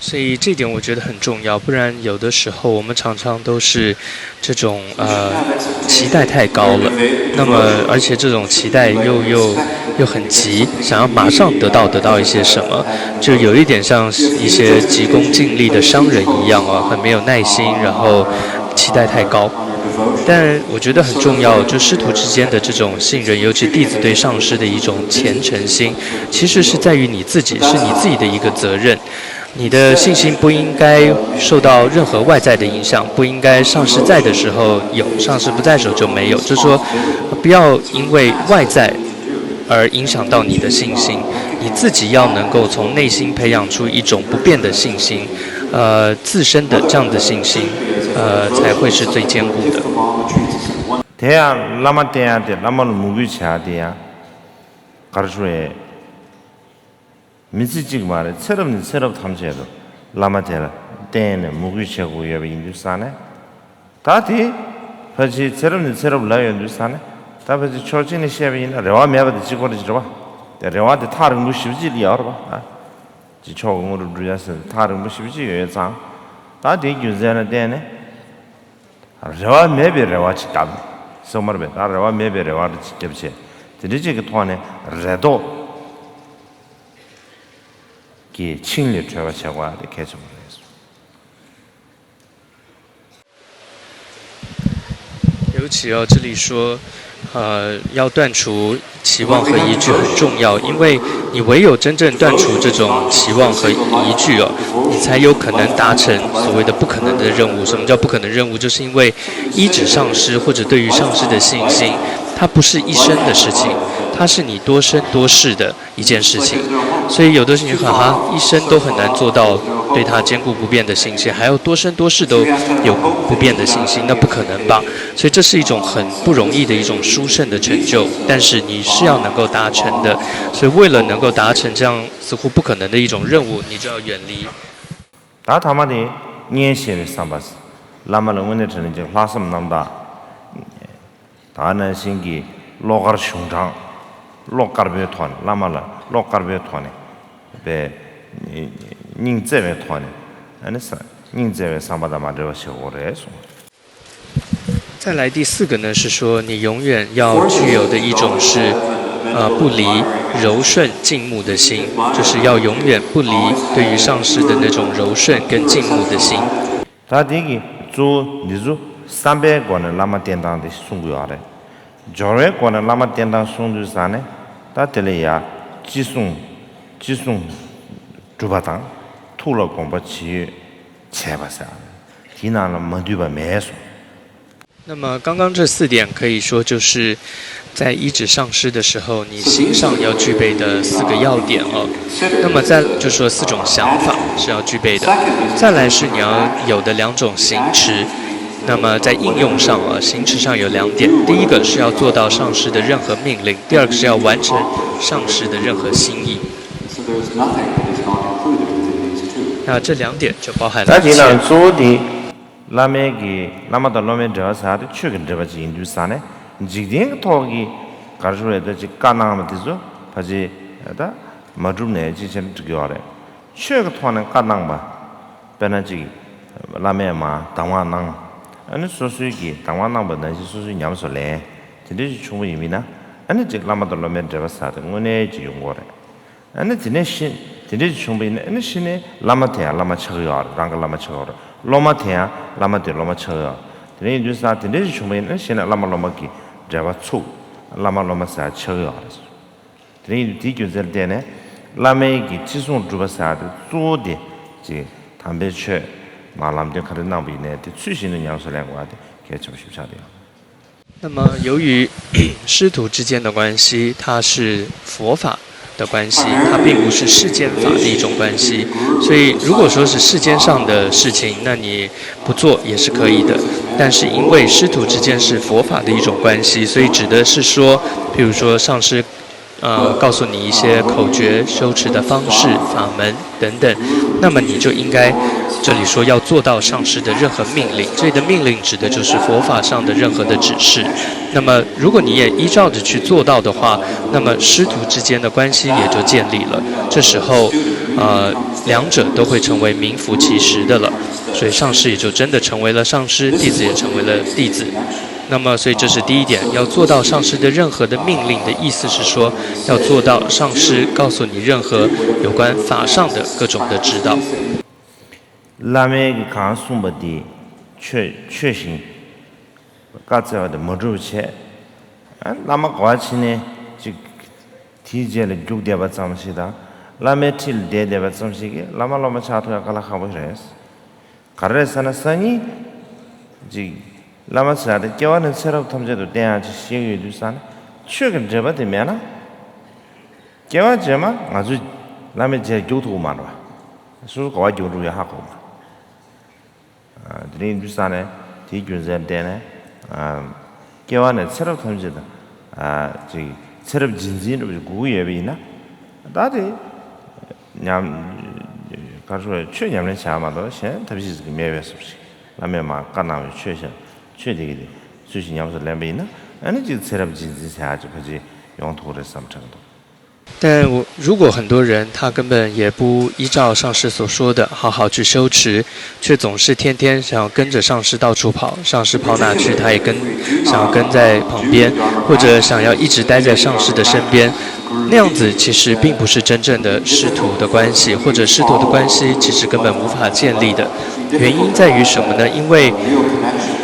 所以这点我觉得很重要，不然有的时候我们常常都是这种呃期待太高了，那么而且这种期待又又又很急，想要马上得到得到一些什么，就有一点像一些急功近利的商人一样啊，很没有耐心，然后期待太高。但我觉得很重要，就师徒之间的这种信任，尤其弟子对上师的一种虔诚心，其实是在于你自己，是你自己的一个责任。 你的信心不应该受到任何外在的影响，不应该上师在的时候有，上师不在的时候就没有。就是说，不要因为外在而影响到你的信心，你自己要能够从内心培养出一种不变的信心，呃，自身的这样的信心，呃，才会是最坚固的。 དེ་ཡང་བླ་མ་བསྟེན་ཡ་དེ་བླ་མ་ལ་མོས་གུས་བྱ་དེ་ཡང་ག་རེ་ཞུ་ཡས། མི་ཚེ་གཅིག་མ་རེད། ཚེ་རབས་ནས་ཚེ་རབས་ཐམས་ཅད་དུ་བླ་མ་དེ་ལ་བརྟེན་ནས་མོས་གུས་བྱེད་དགོས་ཡོད་པ་ཡིན་དུས་ཙང་ནས། ད་དེ་ཕལ་ཆེར་ཚེ་རབས་ནས་ཚེ་རབས་ལ་ཡོད་དུས་ཙང་ནས། ད་ཕལ་ཆེར་ཕྱོགས་གཅིག་ནས་བཤད་པ་ཡིན་ན་རེ་བ་མེད་པ་དེ་གཅིག་པོ་རེད་ཅེས་རེད་བ། དེ་རེ་བ་དེ་ཐག་རིང་པོ་ཞེ་པོ་ཅིག་ལ་ཡོད་རེད་བ། ཅིག་མཆོག་གི་དངོས་གྲུབ་སྒྲུབ་ཡ་ཟེར་ཐག་རིང་པོ་ཞེ་པོ་ཅིག་ཡོད་ཙང་། ད་དེའི་རྒྱུ་མཚན་ལ་བརྟེན་ནས། རེ་བ་མེད་པའི་རེ་བ་ཅིག་བརྒྱབ་ནས་སོང་མ་རེད་པས། ད་རེ་བ་མེད་པའི་རེ་བ་ཅིག་བརྒྱབ་བྱས། དེ་འདྲ་ཅིག་གི་ཐོག་ནས་རེ་དོགས་ཀྱི་འཆིང་ལས་གྲོལ་བ་བྱེད་དགོས་པ་དེ་གལ་ཆེན་པོ་རེད། 尤其哦，这里说，呃，要断除期望和疑惧很重要，因为你唯有真正断除这种期望和疑惧哦，你才有可能达成所谓的不可能的任务。什么叫不可能任务？就是因为依止上师或者对于上师的信心，它不是一生的事情，它是你多生多世的一件事情。所以有的事情哈哈，一生都很难做到对它坚固不变的信心，还要多生多世都有不变的信心，那不可能吧？所以这是一种很不容易的一种殊胜的成就，但是你是要能够达成的。所以为了能够达成这样似乎不可能的一种任务，你就要远离。 ད་ཐ་མ་དེ་སྙན་ཞེན་པའི་བསམ་པ། བླ་མ་ལ་དངོས་གནས་དྲང་གནས་ཀྱི་ལྷག་བསམ་རྣམ་དག་ད་ནང་བཞིན་གྱི་བློ་དཀར་གཞུང་དྲང་། བློ་དཀར་པོའི་ཐོག་ནས་བླ་མ་ལ་བློ་དཀར་པོའི་ཐོག་ནས་པའི་སྙིང་བརྩེ་བའི་ཐོག་ནས་ཨ་ནི་ས་སྙིང་བརྩེ་བའི་བསམ་པ་དང་མ་བྲལ་བ་བྱེད་དགོས་རེད་གསུངས། 再来第四个呢，是说你永远要具有的一种是，呃，不离柔顺静穆的心，就是要永远不离对于上师的那种柔顺跟静穆的心。 ད་དེ་གི་གཙོ་བོ་འདི་ཚོ་བསམ་པའི་སྒོ་ནས་བླ་མ་བསྟེན་སྟངས་དེ་གསུང་གི་ཡོད་རེད། སྦྱོར་བའི་སྒོ་ནས་བླ་མ་བསྟེན་སྟངས་གསུང་དུས་ཙང་ནས་ད་དེ་ལ་ཡ་ཅི་གསུང་ཅི་གསུང་སྒྲུབ་པ་དང་ཐུགས་ལ་དགོངས་པ་ཇི་ཡོད་བྱས་པ་ཟེར། དེའི་ནང་ལ་མ་འདུས་པ་མེད་གསུངས། 那么刚刚这四点可以说就是在依止上师的时候，你心上要具备的四个要点哦。那么再就说四种想法是要具备的，再来是你要有的两种行持。那么在应用上啊，行持上有两点，第一个是要做到上师的任何命令，第二个是要完成上师的任何心意。那这两点就包含了。 གཙོ་བོ་དེ། བླ་མའི་གི་བླ་མ་དང་སློབ་མའི་འབྲེལ་བ་ཟེར་ཡ་དེ་ཆོས་ཀྱི་འབྲེལ་བ་ཅིག་ཡིན་དུས་ཙང་ནས། འཇིག་རྟེན་གྱི་ཐོག་གི་ག་རེ་ཞུ་དགོས་རེད། ད་ཅིག་བཀའ་གནང་བ་དེ་ཚོ་ཕལ་ཆེར་ད་མ་གྲུབ་ནས་ཅིག་བྱས་ནས་འགྲིག་གི་ཡོད་རེད། ཆོས་ཀྱི་ཐོག་ནས་བཀའ་གནང་བ། དཔེར་ན་ཅིག་བླ་མས་མར་གདམས་ངག་གནང་། ཨ་ནི་སོ་སོའི་གི་གདམས་ངག་གནང་བ་ནང་བཞིན་སོ་སོས་ཉམས་སུ་ལེན། དེ་འདྲ་ཞིག་བྱུང་བ་ཡིན་པ་ཡིན་ན། ཨ་ནི་ཅིག་བླ་མ་དང་སློབ་མའི་འབྲེལ་བ་ཟེར་ཡ་དེ་དངོས་གནས་ཅིག་ཡོང་གི་ཡོད་རེད། ཨ་ནི་དེ་ནས་ཤི། དེ་འདྲ་ཞིག་བྱུང་བ་ཡིན་ན། ཨ་ནི་ཤི་ནས་བླ་མ་དེ་ཡང་བླ་མ་ཆགས་ཀྱི་ཡོད་རེད། རང་གི་བླ་མ་ཆགས་ཀྱི་ཡོད་རེད། སློབ་མ་དེ་ཡང་བླ་མ་དེ་སློབ་མ་ཆགས་ཀྱི་ཡོད་རེད། དེ་འདྲ་ཡིན་དུས་ཙང་དེ་འདྲ་ཞིག་བྱུང་བ་ཡིན་ན། ཤི་ནས་བླ་མ་སློབ་མ་གི་འབྲེལ་བ་ཚུགས། བླ་མ་སློབ་མ་ཟེར་ཡ་ཆགས་ཀྱི་ཡོད་རེད། དེ་འདྲ་ཡིན་དུས་དེའི་རྒྱུ་མཚན་ལ་བརྟེན་ནས་བླ་མའི་གི་ཅི་གསུང་སྒྲུབ་པ་ཟེར་ཡ་དེ་གཙོ་བོ་དེ་ཅིག་དམ་པའི་ཆོས་མར་ལམ་སྟོན་ག་རེ་གནང་བ་ཡིན་ནའི་དེ་ཚུལ་བཞིན་དུ་ཉམས་སུ་ལེན་དགོས་པ་དེ་གལ་ཆེན་པོ་ཞིག་ཆགས་བསྡད་ཡོད། 那么，由于师徒之间的关系，它是佛法的关系，它并不是世间法的一种关系。所以，如果说是世间上的事情，那你不做也是可以的。但是，因为师徒之间是佛法的一种关系，所以指的是说，比如说上师，呃，告诉你一些口诀、修持的方式、法门等等，那么你就应该，这里说要做到上师的任何命令。这里的命令指的就是佛法上的任何的指示。那么，如果你也依照着去做到的话，那么师徒之间的关系也就建立了。这时候，呃，两者都会成为名副其实的了。所以上师也就真的成为了上师，弟子也成为了弟子。那么，所以这是第一点，要做到上师的任何的命令的意思是说，要做到上师告诉你任何有关法上的各种的指导。 བླ་མས་གང་གསུངས་པ་དེ་ཆོས་ཆོས་བཞིན་བཀའ་སྩལ་བ་དེ་མ་འགྲུབ་བྱས། ཨ། བླ་མ་ག་པར་ཕྱིན་ནས་ཅིག་དེའི་རྗེས་ལ་རྒྱུག་བསྡད་པ་ཙམ་ཞིག་དང་། བླ་མའི་འཁྲིས་ལ་བསྡད་བསྡད་པ་ཙམ་ཞིག་གིས་བླ་མ་སློབ་མ་ཆགས་ཐུབ་ཡ་དཀའ་ལས་ཁག་པོ་རེད། ག་རེ་རེད་ཟེར་ན། སང་ཉིན་ཅིག་བླ་མ་ཟེར་ཡ་དེ་སྐྱེ་བ་ནས་ཚེ་རབས་ཐམས་ཅད་དུ་བརྟེན་ཡག་ཅིག་ཤེས་ཀྱི་ཡོད་དུས་ཙང་ནས། ཆོས་ཀྱི་འབྲེལ་བ་དེ་མེད་ན། སྐྱེ་བ་རྗེས་མ་ང་ཚོས་བླ་མའི་རྗེས་རྒྱུག་ཐུབ་ཀྱི་མ་རེད་པ། སོ་སོ་ག་པར་རྒྱུག་འགྲོ་ཡ་ཧ་གོ་མ། ཨ། དེ་རིང་འདུག་ས་ནས་དེའི་རྒྱུ་མཚན་བརྟེན་ནས། ཨ། སྐྱེ་བ་ནས་ཚེ་རབས་ཐམས་ཅད་དུ། ཨ། ཅིག་ཚེ་རབས་རྗེས་འཛིན་འདྲ་པོ་ཞིག་དགོས་ཀྱི་ཡོད་པ་ཡིན་ན། ད་དེ་ཉམས། ག་རེ་ཞུ་དགོས། ཆོས་ཉམས་ལེན་བྱ་མ་གཏོགས་གཞན་ཐབས་ཤེས་ཅིག་མེད་པའི་བཟོ་ཞིག་བླ་མས་མར་བཀའ་གནང་བའི་ཆོས་བཞིན། ཆོས་དེ་གི་དེ་ཚུལ་བཞིན་ཉམས་སུ་ལེན་པ་ཡིན་ན། ཨ་ནི་ཅིག་ཚེ་རབས་རྗེས་འཛིན་ཟེར་ཡག་ཅིག་ཕལ་ཆེར་ཡོང་ཐུབ་ཀྱི་རེད་བསམ་དྲན་གྱི་འདུག། 但我如果很多人他根本也不依照上师所说的好好去修持，却总是天天想要跟着上师到处跑，上师跑哪去他也跟，想要跟在旁边，或者想要一直待在上师的身边，那样子其实并不是真正的师徒的关系，或者师徒的关系其实根本无法建立的。原因在于什么呢？因为，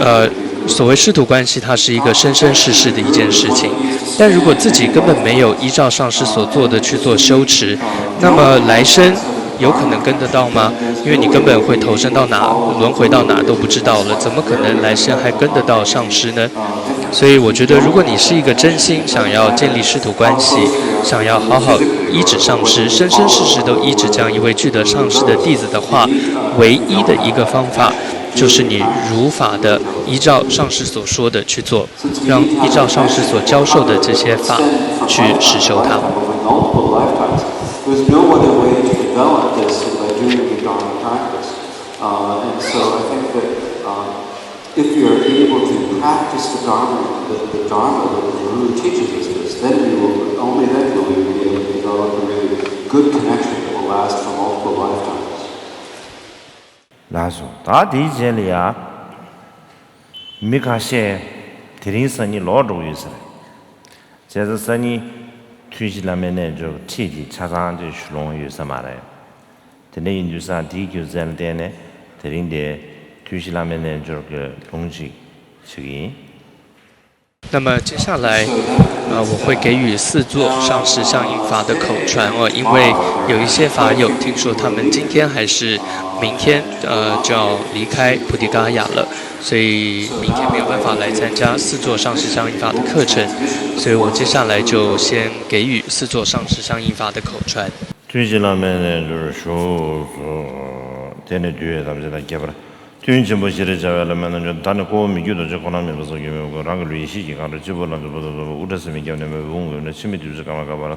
呃，所谓师徒关系，它是一个生生世世的一件事情。但如果自己根本没有依照上师所做的去做修持，那么来生有可能跟得到吗？因为你根本会投生到哪，轮回到哪都不知道了，怎么可能来生还跟得到上师呢？所以我觉得，如果你是一个真心想要建立师徒关系，想要好好依止上师，生生世世都依止这样一位具德上师的弟子的话，唯一的一个方法，就是你如法的依照上师所说的去做，让依照上师所教授的这些法去实修它。 There's no other way to develop this than by doing the Dharma practice. Uh, and so I think that um, if you're able to practice the Dharma, the, the Dharma that the Guru teaches us this, then we will, only then will we be able to develop a really good connection that will last for multiple lifetimes. ལགས་སོ། ད་དེའི་རྗེས་ལ་ཡ། མི་ཁ་ཤས་དེ་རིང་སང་ཉིན་ལོག་འགྲོ་གི་ཡོད་ས་རེད། བྱས་ཙང་སང་ཉིན་ཐུན་བཞི་བླ་མའི་རྣལ་འབྱོར་ཁྲིད་དེ་ཆ་ཚང་དེ་ཞུ་ལོང་ཡོད་ས་མ་རེད། དེ་འདྲ་ཡིན་དུས་ཙང་དེའི་རྒྱུ་མཚན་ལ་བརྟེན་ནས་དེ་རིང་དེ་ཐུན་བཞི་བླ་མའི་རྣལ་འབྱོར་གྱི་ལུང་ཅིག་ཞུ་གི་ཡིན། 那么接下来，呃，我会给予四座上师相应法的口传哦，因为有一些法友听说他们今天还是明天，呃，就要离开菩提伽亚了，所以明天没有办法来参加四座上师相应法的课程，所以我接下来就先给予四座上师相应法的口传。 ཐུན་བཞི་བླ་མའི་རྣལ་འབྱོར་ཞུ་སོ། དེ་ནས་འདུལ་བའི་དམ་ཚིག་དང་ཁྱད་པར། ཐུན་ཆེན་པོ་བཞིར་བྱ་བའི་བླ་མའི་རྣལ་འབྱོར། བདག་ནི་ཀོ་བ་མི་བསྐྱོད་རྡོ་རྗེ་ཁོ་ན་མིན་པ་སོགས་ཀྱི་མོས་གུས་རང་གི་ལུས་ཡེ་ཤེས་ཀྱི་སྒང་དུ་སྤྱི་བོར་ལམ་གྱི་པུ་ཏོ་བཟུང་བའི་དབུ་སྐྲ་སེར་མོའི་རྒྱབ་ནས་མོས་པའི་དབུགས་འགུགས་ནས་མཆིལ་མའི་བདུད་རྩི་དཀར་དམར་དཀར་པོ་ལ།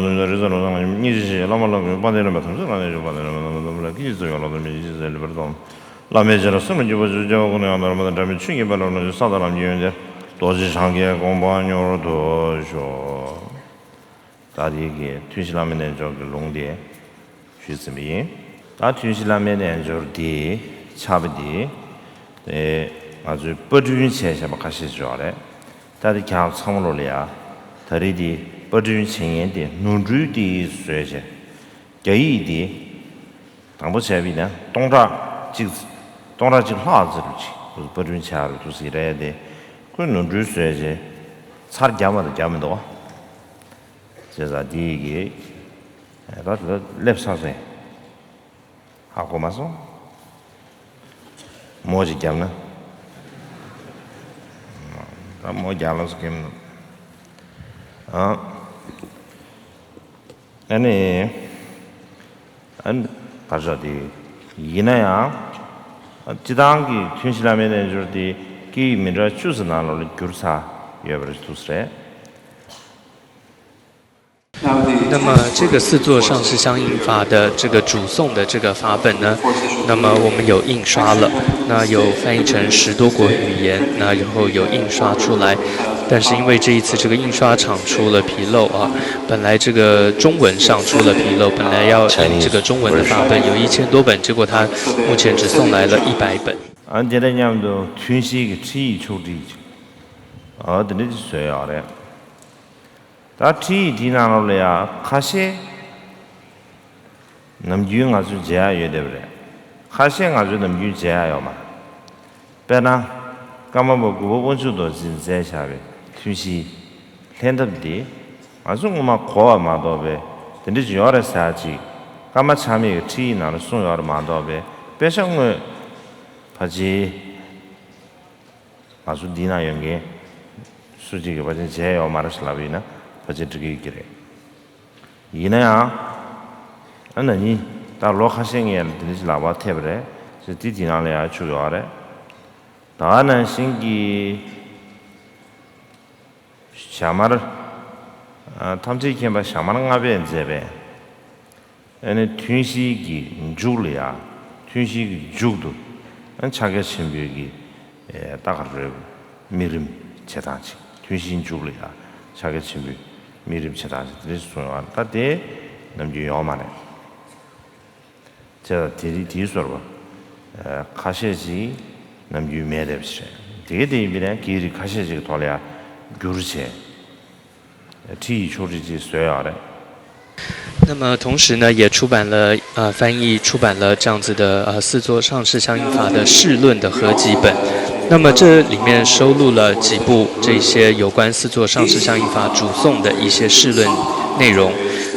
རིག་འཛིན་རང་སངས་རྒྱས་སྙིང་རྗེ་ཆེ། བླ་མ་ལ་དཔལ་ལྡན་རིམ་པ་ཐམས་ཅད་ལ་ནི་ཞུགས། དཔལ་ལྡན་རིམ་པ་ཐམས་ཅད་ལ་ནི་ཞུགས། དཔལ་ལྡན་རིམ་པ་ཐམས་ཅད་ལ་སྐད་ཅིག་ཙམ་ཡང་ལོག་ལྟ་མེད་ཅིང་ཇི་སྲིད་ལེགས་པར་མཐོང་། བླ་མའི་ཞལ་ལ་གསོལ་བ་འདེབས་པར་ཞུ། སྐྱེ་བ་ཀུན་ཏུ་ཡང་དག་པར་རིན་པོ་ཆེ་དྲན་པའི་ཕྱིར། ཆོས་ཀྱི་དཔལ་ལ་ལོངས་སྤྱོད་བསམ་དང་ལམ་གྱི་ཡོན་ཏན་རྡོ་རྗེ་འཆང་གི་དགོངས་པ་མྱུར་དུ་ཤོག། ད་འདི་གི་ཐུན་བཞི་བླ་མའི་རྣལ་འབྱོར་གྱི་ལུང་དེ་ཞུས་ཟིན་པ་ཡིན། ད་ཐུན་བཞི་བླ་མའི་རྣལ་འབྱོར་འདི་ཆགས་པ་འདི་དེ་ང་ཚོས་པར་སྐྲུན་བྱས་བཞག་པ་ཁ་ཤས་ཤིག་ཡོད་རེད། ད་འདི་ཁྱེད་རང་ཚང་མ་ལོ་ལ་ཡ་ད་རེས་འདི་པར་སྐྲུན་བྱེད་མཁན་དེ་ནོར་འཁྲུལ་དེ་བཟོས་བྱས། རྒྱ་ཡིག་འདི་དང་པོ་བྱས་པ་ཡིན་ན་སྟོང་ཕྲག་གཅིག་སྟོང་ཕྲག་གཅིག་ལྷག་ཙམ་ཅིག་པར་སྐྲུན་བྱས་རེད་འདུག་ཟེར་རེད་དེ། ཁོས་ནོར་འཁྲུལ་བཟོས་བྱས་ཚར་བརྒྱབ་མ་གཏོགས་བརྒྱབ་མི་འདུག་བ། བྱས་ཙང་འདི་གི་ད་ལྟ་སླེབས་ཚར་སོང་། ཧ་གོ་མ་སོང་། མོ་ཅིག་བརྒྱབ་ན། ད་མོ་རྒྱག་ལོག་སུ་ཁེམ་ནོ། ཨ་ཨ་ནི་ཨ་ནི་བར་ཤོག་དེ་ཡིན་ན་ཡང་། སྤྱི་བཏང་གི་ཐུན་བཞི་བླ་མའི་རྣལ་འབྱོར་དེ་སྐད་ཡིག་མི་འདྲ་བཅུ་ཙམ་ནང་ལོགས་ལ་བསྒྱུར་ཚར་ཡོད་པ་རེད་འདུག་ཟེར། 那么这个四座上师相应法的这个主颂的这个法本呢，那么我们有印刷了，那有翻译成十多国语言，那然后有印刷出来。但是因为这一次这个印刷厂出了纰漏啊，本来这个中文上出了纰漏，本来要印这个中文的法本有一千多本，结果他目前只送来了一百本。 ཨ་འདི་དང་མཉམ་དུ་ཐུན་བཞིའི་གི་ཁྲིད་ཡིག་ཕྱོགས་སྒྲིག་ཅིག་ཨ་འདི་འདྲ་ཅིག་བཟོས་ཡོད་རེད། ད་ཁྲིད་ཡིག་དེའི་ནང་ལོགས་ལ་ཡང་ཁ་ཤས་ནམ་རྒྱུན་ང་ཚོས་མཇལ་ཡག་ཡོད་བསྡད་པ་རེད། ཁ་ཤས་ང་ཚོས་ནམ་རྒྱུན་མཇལ་ཡག་ཡོད་མ་རེད། དཔེར་ན། ཀརྨ་པ་གུ་པ་དབང་ཕྱུག་རྡོ་རྗེས་མཛད་བཞག་པའི་ཐུན་བཞིའི་ལྷན་ཐབས་འདི། ང་ཚོས་སྔོན་མ་གོ་བ་མ་གཏོགས་པའི་དེ་འདྲ་ཅིག་ཡོད་རེད་ཟེར་ཅིག་ཀརྨ་ཆགས་མེད་ཀྱི་ཁྲིད་ཡིག་ནང་ལ་གསུངས་ཡོད་རེད་མ་གཏོགས་པའི་དཔེ་ཆ་དངོས་ཕལ་ཆེར། ང་ཚོ་འདི་ན་ཡོད་མཁན་སུ་གཅིག་གིས་ཕལ་ཆེར་མཇལ་ཡོད་མ་རེད་ཟེར་ལབ་པ་ཡིན་ན་ཕལ་ཆེར་འགྲིག་གི་ཡོད་ཀྱི་རེད། ཡིན་ན་ཡང་། ཨ་ན་ནིང་ད་ལོ་ཁ་ཤས་སྔོན་ལ་འདི་འདྲ་ཞིག་ལག་པར་ཐེབས་པ་རེད་ཟེར་དེ་དེ་ནང་ལ་ཡང་བཅུག་ཡོད་རེད། ད་ག་ནང་བཞིན་གྱི་ཞྭ་དམར། ཨ་ཐམས་ཅད་མཁྱེན་པ་ཞྭ་དམར་ལྔ་པས་མཛད་པའི། ཨ་ནི་ཐུན་བཞིའི་གི་མཇུག་ལ་ཡ། ཐུན་བཞིའི་གི་མཇུག་ཏུ། ཨ་ཕྱག་རྒྱ་ཆེན་པོའི་གི། ཨེ་ད་ག་རེ། དམིགས་རིམ་བྱེད་སྟངས་ཅིག་ཐུན་བཞིའི་མཇུག་ལ་ཡ། ཕྱག་རྒྱ་ཆེན་པོའི་དམིགས་རིམ་བྱེད་སྟངས་ཅིག་དེ་འདྲ་གསུངས་ཡོད་པ་ད་དེ་ནམ་རྒྱུན་ཡོད་མ་རེད། བྱས་ཙང་དེ་རིང་དེའི་བཟོ་འདྲ་པོ། ཨེ་ཁ་ཤས་ཅིག་ནམ་རྒྱུན་མེད་བསྡད་པ་ཞིག་རེད། དེ་ག་དེ་ཡིན་པས་ན་སྐད་རིགས་ཁ་ཤས་ཅིག་གི་ཐོག་ལ་ཡ་བསྒྱུར་བྱས། ཁྲིད་ཡིག་ཕྱོགས་སྒྲིག་ཅིག་བཟོས་ཡོད་རེད། 那么同时呢，也出版了呃翻译出版了这样子的呃四座上师相应法的释论的合集本。那么这里面收录了几部这些有关四座上师相应法主颂的一些释论内容。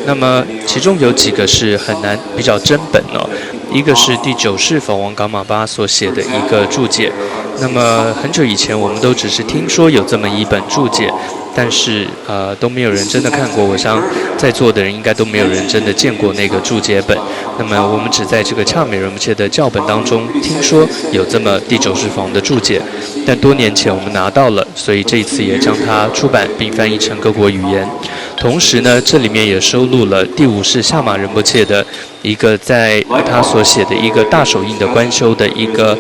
那么其中有几个是很难比较真本哦，一个是第九世法王噶玛巴所写的一个注解。那么很久以前我们都只是听说有这么一本注解，但是呃都没有人真的看过。我想在座的人应该都没有人真的见过那个注解本。那么我们只在这个恰美人不切的教本当中听说有这么第九世法王的注解，但多年前我们拿到了，所以这一次也将它出版并翻译成各国语言。同时呢，这里面也收录了第五世夏马仁波切的一个在他所写的一个大手印的观修的一个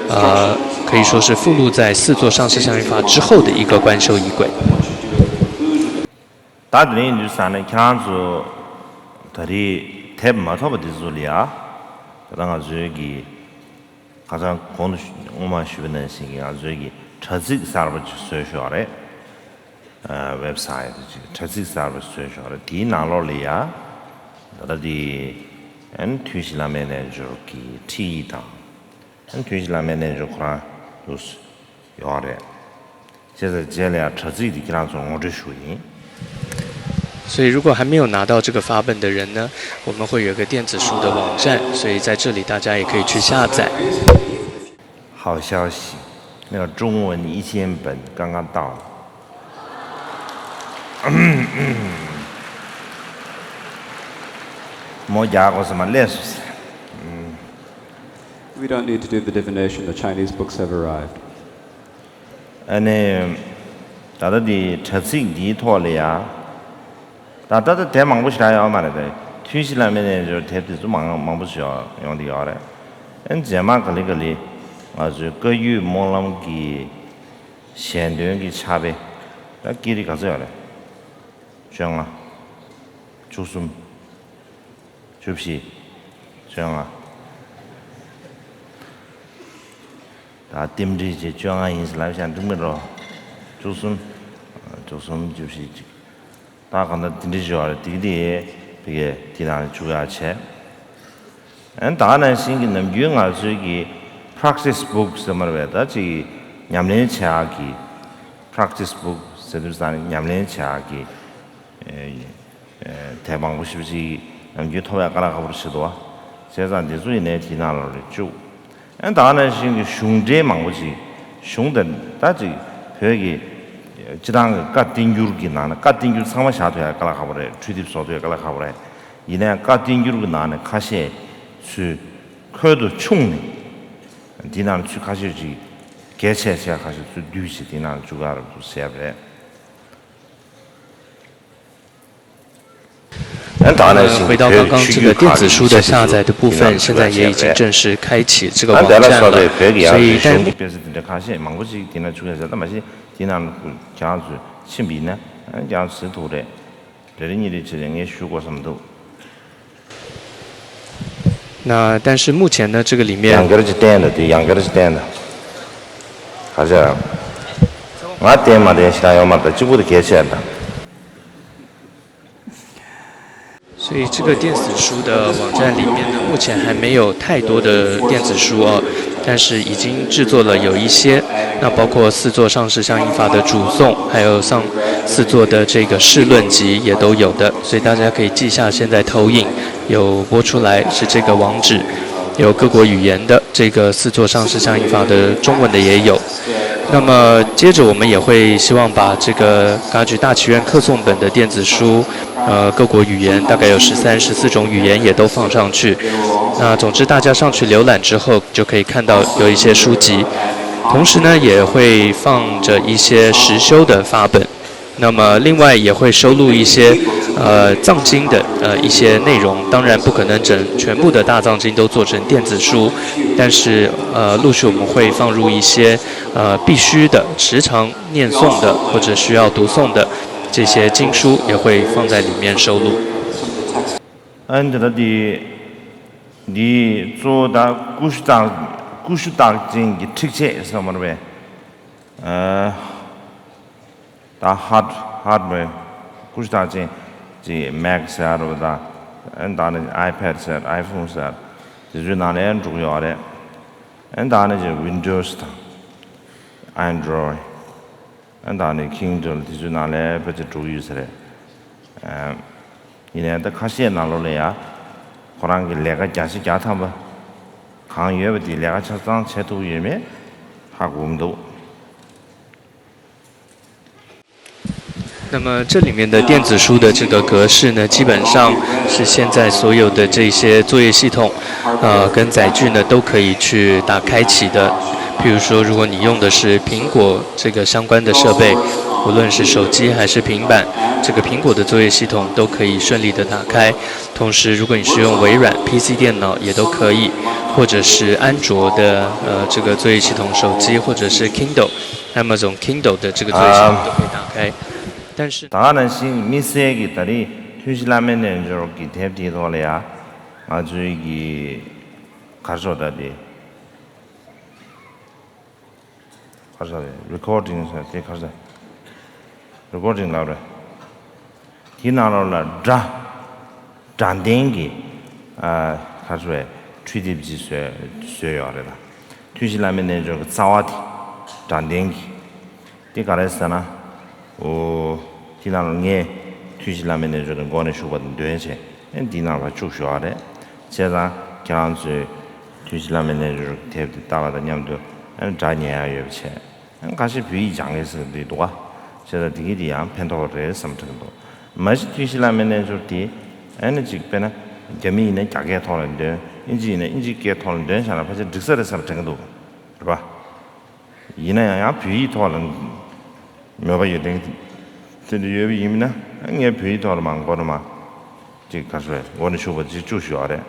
呃，可以说是附录在四座上师相应法之后的一个观修仪轨。 ད་དེ་རིང་ཡིན་དུས་ས་ནས་ཁྱེད་རང་ཚོ་ད་རེས་དེབ་མ་ཐོབ་པ་དེ་ཚོ་ལ་ཡ། ད་ལྟ་ང་ཚོའི་གི་ཁ་སང་གོང་དུ་སྔོན་མ་ཞུས་པ་ནང་བཞིན་གྱི་ང་ཚོའི་གི་དྲ་ཚིགས་གསར་པ་ཅིག་བཟོས་ཤོག་རེད། ཨ་ཝེབ་སའེ་ཊི་ཅིག་དྲ་ཚིགས་གསར་པ་བཟོས་ཤོག་རེད། དེའི་ནང་ལོགས་ལ་ཡ། ད་ལྟ་དེ་ཨན་ཐུན་བཞི་བླ་མའི་རྣལ་འབྱོར་གྱི་ཁྲིད་ཡིག་དང་། ཨན་ཐུན་བཞི་བླ་མའི་རྣལ་འབྱོར་ཁོ་རང་དུ་ཡོད་རེད། བྱས་ཙང་རྗེས་ལ་ཡང་དྲ་ཚིགས་འདི་ཁྱེད་རང་ཚོར་ངོ་སྤྲོད་ཞུ་གི་ཡིན། 所以，如果还没有拿到这个法本的人呢，我们会有个电子书的网站，所以在这里大家也可以去下载。好消息，那个中文一千本刚刚到了。མོ་རྒྱག་དགོས་སམ་ལས་སོ་ཟེར། 嗯， We don't need to do the divination, the Chinese books have arrived. ཨ་ནི། ད་ལྟ་འདི་དྲ་ཚིགས་འདིའི་ཐོག་ལ་ཡ། ད་ལྟ་ད་དེབ་མང་པོ་ཞིག་རག་ཡོད་མ་རེད་དེ། ཐུན་བཞི་བླ་མའི་རྣལ་འབྱོར་དེབ་དེ་ཚོ་མང་མང་པོ་ཞིག་ཡོང་གི་ཡོད་རེད། ཨན་རྗེས་མ་ག་ལེ་ག་ལེ་ང་ཚོའི་བཀའ་བརྒྱུད་སྨོན་ལམ་གྱི་ཞལ་འདོན་གྱི་ཕྱག་དཔེ་ད་ཀི་རི་ག་ཚོད་ཡོད་རེད། བཅོ་ལྔ། བཅུ་གསུམ། བཅུ་བཞི། བཅོ་ལྔ། ད་རྟེན་འབྲེལ་གྱི་བཅོ་ལྔ་ཡིན་ཟེར་ལབ་ཤག་འགྲིག་མི་འགྲོ། བཅུ་གསུམ། བཅུ་གསུམ་བཅུ་བཞི་གཅིག་ད་གང་ལྟར་དེ་འདྲ་ཞིག་ཡོད་རེད། དེ་གི་དེ་ཕ་གི་དེ་ནང་ལ་བཅུག་ཡག་བྱས། ཨན་ད་ག་ནང་བཞིན་གྱི་ནམ་རྒྱུན་ང་ཚོའི་གི་practice book ཟེར་མ་རེད་པས། ད་ཅིག་ཉམས་ལེན་བྱེད་ཡག་གི་practice book ཟེར་དུས་ཙང་ནས་ཉམས་ལེན་བྱེད་ཡག་གི་དེབ་མང་པོ་ཞེ་པོ་ཅིག་ནམ་རྒྱུན་ཐོབ་ཡག་དཀའ་ལས་ཁག་པོ་རེད་བྱེད་འདུག་བ། བྱས་ཙང་དེ་ཚོ་ཡིན་ནའི་དེ་ནང་ལ་རེ་བཅུག་ཨན་ད་ག་ནང་བཞིན་གྱི་གཞུང་འགྲེལ་མང་པོ་ཅིག་གཞུང་དེ་ད་ཅིག་བོད་ཀྱི་སྤྱི་བཏང་གི་བཀའ་བསྟན་འགྱུར་གྱི་ནང་ནས་བཀའ་བསྟན་འགྱུར་ཚང་མ་བཞག་ཐུབ་ཡག་དཀའ་ལས་ཁག་པོ་རེད། འཕྲུལ་དེབ་བཟོ་ཐུབ་ཡག་དཀའ་ལས་ཁག་པོ་རེད། ཡིན་ནའི་བཀའ་བསྟན་འགྱུར་གྱི་ནང་ནས་ཁ་ཤས་ཚུལ་ཁོལ་དུ་ཕྱུང་ནས་འདི་ནང་ཚུལ་ཁ་ཤས་ཅིག་གལ་ཆེ་ཆེ་ཁ་ཤས་ཚུལ་བསྡུས་ཤིག་འདི་ནང་བཅུག་ག་རུ་བྱས་པ་རེད། 呃，回到刚刚这个电子书的下载的部分，现在也已经正式开启这个网站了。所以，但 དཔེ་ཆ་དེ་འདྲ་ཁ་ཤས་མང་པོ་ཅིག་དེ་ན་བཅུག་ཡ་ཟེར་ད་མ་གཞི་དེ་ན་བཅུག་ཡ་ཟེར་ད་མ་གཞི་ཁྱེད་རང་ཚོས་ཕྱིན་པ་ཡིན་ན་ཁྱེད་རང་ཚོ་ཟེར་ཐུབ་རེད། རེ་རེ་གཉིས་རེ་བྱས་ནས་ངས་ཞུ་དགོས་བསམ་འདུག 那但是目前呢，这个里面 ཡང་བསྐྱར་ཅིག་བསྟན་དང་དེ་ཡང་བསྐྱར་ཅིག་བསྟན་དང་། ག་ཚོད་ང་བསྟན་མ་བསྟན་ཞེ་དྲག་ཡོད་མ་རེད། ད་གཅིག་པུ་དེ་གལ་ཆེ་དང་། 所以这个电子书的网站里面呢，目前还没有太多的电子书啊，但是已经制作了有一些，那包括四座上市相应法的主颂，还有像四座的这个释论集也都有的，所以大家可以记下，现在投影有播出来是这个网址，有各国语言的这个四座上市相应法的中文的也有。那么接着我们也会希望把这个噶举大祈愿客诵本的电子书，呃，各国语言大概有十三、十四种语言也都放上去。那总之大家上去浏览之后，就可以看到有一些书籍，同时呢也会放着一些实修的法本。 那么另外也会收录一些呃藏经的呃一些内容，当然不可能整全部的大藏经都做成电子书，但是呃陆续我们会放入一些呃必须的时常念诵的或者需要读诵的这些经书也会放在里面收录。 ཨ་འདི་ལ་འདི་འདི་གཙོ་བོ་ད་ཀུ་ཤུ་རྟགས་ཀུ་ཤུ་རྟགས་ཅན་གྱི་ཁྲིགས་ཆས་ཟེར་བ་རེད་པས། ཨ། ད་ཧར་ཧར་ཝེར་ཀུ་ཤུ་རྟགས་ཅན་གྱི་མེག་ཟེར་རོ། ད་ཨ་ད་ནི་ཨའི་པེ་ཌི་ཟེར་ཨའི་ཕོན་ཟེར་དེ་ཚོའི་ནང་ནས་འགྲོ་གི་ཡོད་རེད། ཨ་ད་ནི་ཅིག་ཝིན་ཌོ་སི་དང་ཨན་ཌོ་རོ་ཡིཌ། ཨ་ད་ནི་ཀིན་ཌལ་དེ་ཚོའི་ནང་ལས་ཕལ་ཆེར་འགྲོ་གི་ཡོད་ས་རེད། ཨ། ཡིན་ནའི་ད་ཁ་ཤས་ནང་ལོགས་ལ་ཡ་ཁོ་རང་གི་ལས་ཀ་བརྒྱ་ཆ་བརྒྱ་ཐམ་པ་གང་ཡོད་པ་དེ་ལས་ཀ་ཆ་ཚང་བྱེད་ཐུབ་ཡོད་མེད་ཧ་གོ་མི་འདུག 那么这里面的电子书的这个格式呢，基本上是现在所有的这些作业系统，呃，跟载具呢都可以去打开启的。比如说，如果你用的是苹果这个相关的设备，无论是手机还是平板，这个苹果的作业系统都可以顺利的打开。同时，如果你是用微软 P C 电脑也都可以，或者是安卓的呃这个作业系统手机，或者是 Kindle、Amazon Kindle 的这个作业系统都可以打开。但是 ད་ག་ནང་བཞིན་དམིགས་བསལ་གྱི་ད་རེས་ཐུན་བཞི་བླ་མའི་རྣལ་འབྱོར་གྱི་དེབ་དེའི་ཐོག་ལ་ཡ་ང་ཚོའི་གི་གར་སོ་ད་དེ། ག་རེ་ཟེར་རེད། རི་ཀོར་ཌིང་ཟེར་དེ་ག་རེ་ཟེར། རི་ཀོར་ཌིང་ལབ་རེད། དེའི་ནང་ལོགས་ལ་སྒྲ། སྒྲ་ལྡན་གྱི་ཨ་ག་རེ་ཟེར་བའི་འཕྲུལ་དེབ་ཅིག་བཟོས་བཟོས་ཡོད་རེད་ལ། ཐུན་བཞི་བླ་མའི་རྣལ་འབྱོར་གྱི་རྩ་བ་དེ་སྒྲ་ལྡན་གྱི། དེ་ག་རེ་ཟེར་ན། འོ། དེ་ནང་ལ་ངས་ཐུན་བཞི་བླ་མའི་རྣལ་འབྱོར་དེ་མགོ་ནས་མཇུག་བར་དུ་འདོན་བྱས། ཨེ་འདི་ནང་ལ་བཅུག་ཞོག་ཨ་རེད། བྱས་ཙང་ཁྱེད་རང་ཚོས་ཐུན་བཞི་བླ་མའི་རྣལ་འབྱོར་དེབ་དེ་ལྟ་བ་དང་མཉམ་དུ་ཨེ་སྒྲ་ཉན་ཡག་ཡོད་པ་བྱས། ཨེ་ཁ་ཤས་བོད་ཡིག་སྦྱང་མཁན་ཟེར་འདི་འདུག་ག་བྱས་ཙང་དེ་གི་དེ་ཡང་ཕན་ཐོགས་རེད་བསམ་དྲན་གྱི་འདུག་མ་གཞི་ཐུན་བཞི་བླ་མའི་རྣལ་འབྱོར་དེ་ཨེ་ནི་ཅིག་དཔེར་ན་རྒྱ་མི་ཡིན་ན་རྒྱ་སྐད་ཐོག་ལ་འདོན། ཨིན་ཇི་ཡིན་ན་ཨིན་ཇི་སྐད་ཐོག་ལ་འདོན་བཞག་ན་ཕལ་ཆེར་འགྲིག་ས་རེད་བསམ་དྲན་གྱི་འདུག་རེད་པ། ཡིན་ན་ཡང་ཡང་བོད་ཡིག་ཐོག་ལ་མོས་པ་ཡོད་མཁན་དེ་འདྲ་ཡོད་པ་ཡིན་ན་ངས་བོད་ཡིག་ཐོག་ལ་མ་མགོ་ནས་མ་ཅིག་ག་རེ་ཟེར་མགོ་ནས་མཇུག་བར་ཅིག་བཅུག་ཞུ་བ་རེད།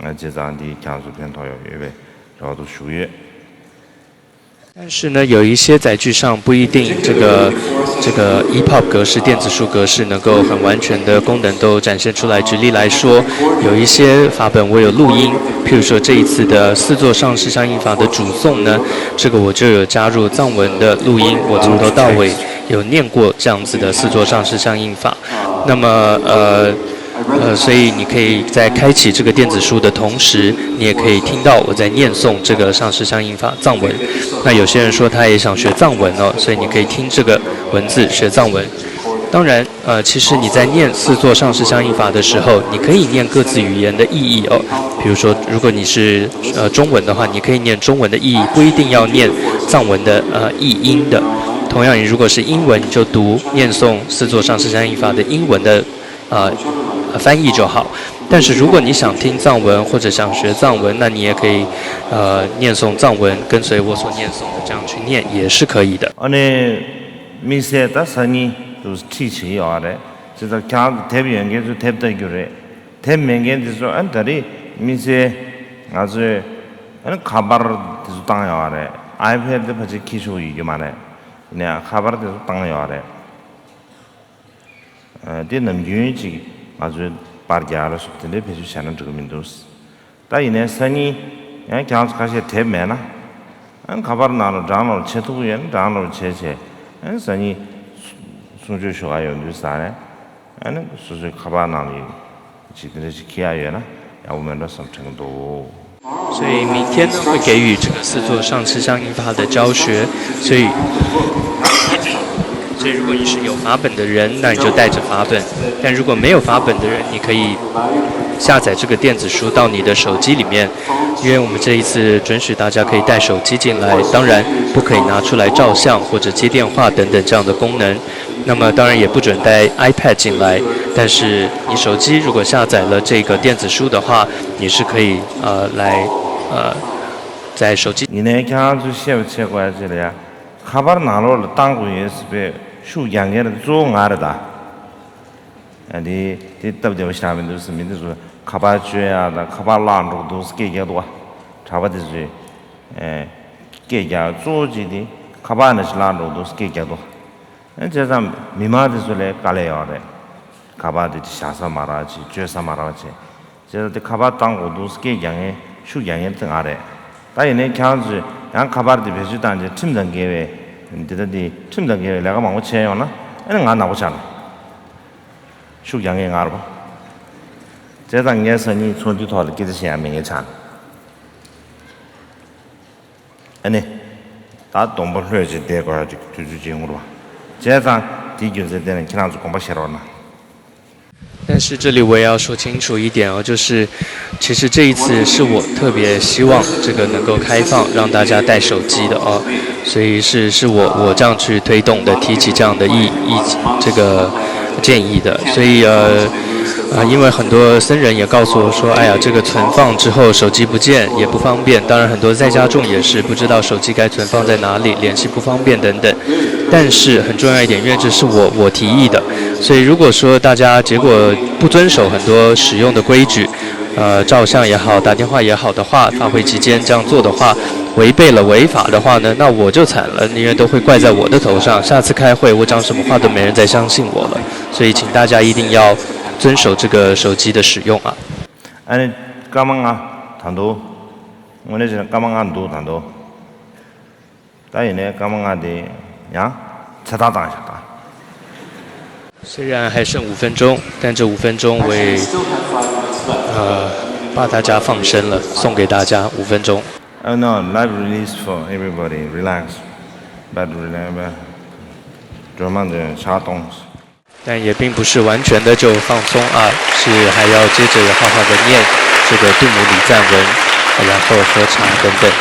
བྱས་ཙང་འདི་ཁྱེད་ཚོ་ཕན་ཐོགས་ཡོང་ཡོད་པའི་རེ་བ་དང་ཞུ་གི་ཡོད།但是呢，有一些载具上不一定这个 E pub 格式、电子书格式能够很完全的功能都展现出来。举例来说，有一些法本我有录音，譬如说这一次的四座上市相应法的主颂呢，这个我就有加入藏文的录音，我从头到尾有念过这样子的四座上市相应法。那么，呃，呃，所以你可以在开启这个电子书的同时，你也可以听到我在念诵这个上师相应法藏文。那有些人说他也想学藏文哦，所以你可以听这个文字学藏文。当然，呃，其实你在念四座上师相应法的时候，你可以念各自语言的意义哦。比如说，如果你是呃中文的话，你可以念中文的意义，不一定要念藏文的呃译音的。同样，你如果是英文，你就读念诵四座上师相应法的英文的呃，翻译就好。但是如果你想听藏文或者想学藏文，那你也可以，呃，念诵藏文，跟随我所念诵的这样去念，也是可以的。 ཨ་ནི་དམིགས་བསལ་ད་སང་ཉིན་དུ་ཁྲིད་བྱེད་ཀྱི་ཡོད་རེད། ཅི་ལྟར་ཁྱེད་རང་དེབ་ཡོད་མཁན་ཚོས་དེབ་ལྟ་རྒྱུ་རེད། དེབ་མེད་མཁན་དེ་ཚོ་ཨ་ནི་ད་རེས་དམིགས་བསལ་ང་ཚོས་ཨ་ནི་ཁ་པར་དེ་ཚོ་བཏང་ཡོད་རེད། iPad་དེ་ཕལ་ཆེར་འཁྱེར་ཆོག་ཡོད་ཀྱི་མ་རེད། ཡིན་ནའི་ཁ་པར་དེ་ཚོ་བཏང་ཡོད་རེད། ཨ། དེ་ནམ་རྒྱུན་ཅིག་ང་ཚོའི་པར་རྒྱག་ལ་སོགས་དེ་འདྲའི་བེད་སྤྱོད་བྱས་ན་འགྲིག་གི་མི་འདུག། ད་ཡིན་ནའི་སང་ཉིན་ཡང་ཁྱེད་རང་ཚོ་ཁ་ཤས་དེབ་མེད་ན། ཨ། ཁ་པར་ནང་ལ་ཌའོན་ལོཌ་བྱེད་ཐུབ་ཀྱི་ཡོད་ན་ཌའོན་ལོཌ་བྱས་བྱས། ཨ། སང་ཉིན་གསུང་ཆོས་ཞུ་ག་ཡོང་དུས་ཙ་ནས། ཨ་ནི་སོ་སོའི་ཁ་པར་ནང་ལ་ཡོད་ཅིག་དེ་འདྲ་ཞིག་འཁྱེར་ཡ་ཡོད་ན་ཡག་པོ་མེད་འགྲོ་བསམ་དྲན་གྱི་འདུག། 所以明天呢，会给予这个四座上师相应法的教学，所以，所以如果你是有法本的人，那你就带着法本；但如果没有法本的人，你可以下载这个电子书到你的手机里面，因为我们这一次准许大家可以带手机进来，当然不可以拿出来照相或者接电话等等这样的功能。那么当然也不准带 iPad 进来，但是你手机如果下载了这个电子书的话，你是可以呃来呃在手机。 ཡིན་ནའི་ཁྱེད་རང་ཚོས་ཤེས་པ་བྱེད་དགོས་ཡ་ཅིག་ལ་ཡ། ཁ་པར་ནང་ལོགས་ལ་བཏང་དགོས་ཡོད་ཟེར་བའི་ཤུགས་རྒྱག་མཁན་རེད་གཙོ་བོ་ང་རེད་ད། ཨ། འདི་འདི་སྟབས་བདེ་པོ་ཞིག་མི་འདུག་ཟེར། མི་འདི་ཚོ་ཁ་པར་སྤྱོད་ཡ་དང་ཁ་པར་བརླག་འགྲོ་གི་འདུག་ཟེར་སྐད་རྒྱག་འདུག་བ། གྲྭ་པ་འདི་ཚོས། ཨེ། སྐད་རྒྱག་གཙོ་བོ་གཅིག་དེ་ཁ་པར་ནང་བཞིན་བརླག་འགྲོ་གི་འདུག་ཟེར་སྐད་རྒྱག་འདུག། ཨེ། བྱས་ཙང་མི་མང་འདི་ཚོ་ལ་དཀའ་ལས་ཡོད་རེད། ཁ་པར་འདི་བཞག་ས་མ་རག་བྱས། སྤྱོད་ས་མ་རག་བྱས། བྱས་ཙང་དེ་ཁ་པར་བཏང་དགོས་འདུག་ཟེར་སྐད་རྒྱག་མཁན་ཤུགས་རྒྱག་མཁན་དེ་ང་རེད། ད་ཡིན་ནའི་ཁྱེད་རང་ཚོས་ཡང་ཁ་པར་འདི་བེད་སྤྱོད་བཏང་རྗེས་ཁྲིམས་དང་འགལ་བའི། འདི་ལྟ་འདི་ཁྲིམས་དང་འགལ་བའི་ལས་ཀ་མང་པོ་བྱས་ཡོང་ན། ཨ་ནི་ང་ནག་པོ་ཆགས་ནས། ཤུགས་རྒྱག་མཁན་ང་རེད་པ། བྱས་ཙང་ངས་སང་ཉིན་ཚོགས་འདུའི་ཐོག་ལ་སྐད་ཆ་བཤད་ཡ་མེད་མཁན་ཆགས་ནས། ཨ་ནི། ད་སྡོང་པོ་ལྷོད་ཅིག་བསྡད་དགོས་ཡ་ཅིག་དུས་ཚོད་ཅིག་ཡོང་གི་རེད་པ། བྱས་ཙང་དེའི་རྒྱུ་མཚན་དེ་ནི་ཁྱེད་རང་ཚོ་དགོངས་པ་བཞེས་རོགས་གནང་། 但是这里我也要说清楚一点哦，就是其实这一次是我特别希望这个能够开放让大家带手机的哦，所以是是我我这样去推动的，提起这样的意意这个建议的，所以呃。啊，因为很多僧人也告诉我说，哎呀，这个存放之后手机不见也不方便。当然，很多在家众也是不知道手机该存放在哪里，联系不方便等等。但是很重要一点，因为这是我我提议的，所以如果说大家结果不遵守很多使用的规矩，呃，照相也好，打电话也好的话，法会期间这样做的话，违背了违法的话呢，那我就惨了，因为都会怪在我的头上。下次开会，我讲什么话都没人再相信我了。所以请大家一定要遵守这个手机的使用啊。 ཨ་ནི་སྐར་མ་ལྔ་ད་འདུག། དངོས་གནས་བྱས་ན་སྐར་མ་ལྔ་འདུག་ད་འདུག། ད་ཡིན་ནའི་སྐར་མ་ལྔ་དེ་ཡང་ཚེ་ཐར་བཏང་བཞག་ད། 虽然还剩五分钟，但这五分钟我也呃把大家放生了，送给大家五分钟。 Oh no, life release for everybody. Relax. But remember, སྒྲོལ་མ་འདི་ཕྱག་སྟོང་། 但也并不是完全的就放松啊，是还要接着好好的念这个度母礼赞文，然后喝茶等等。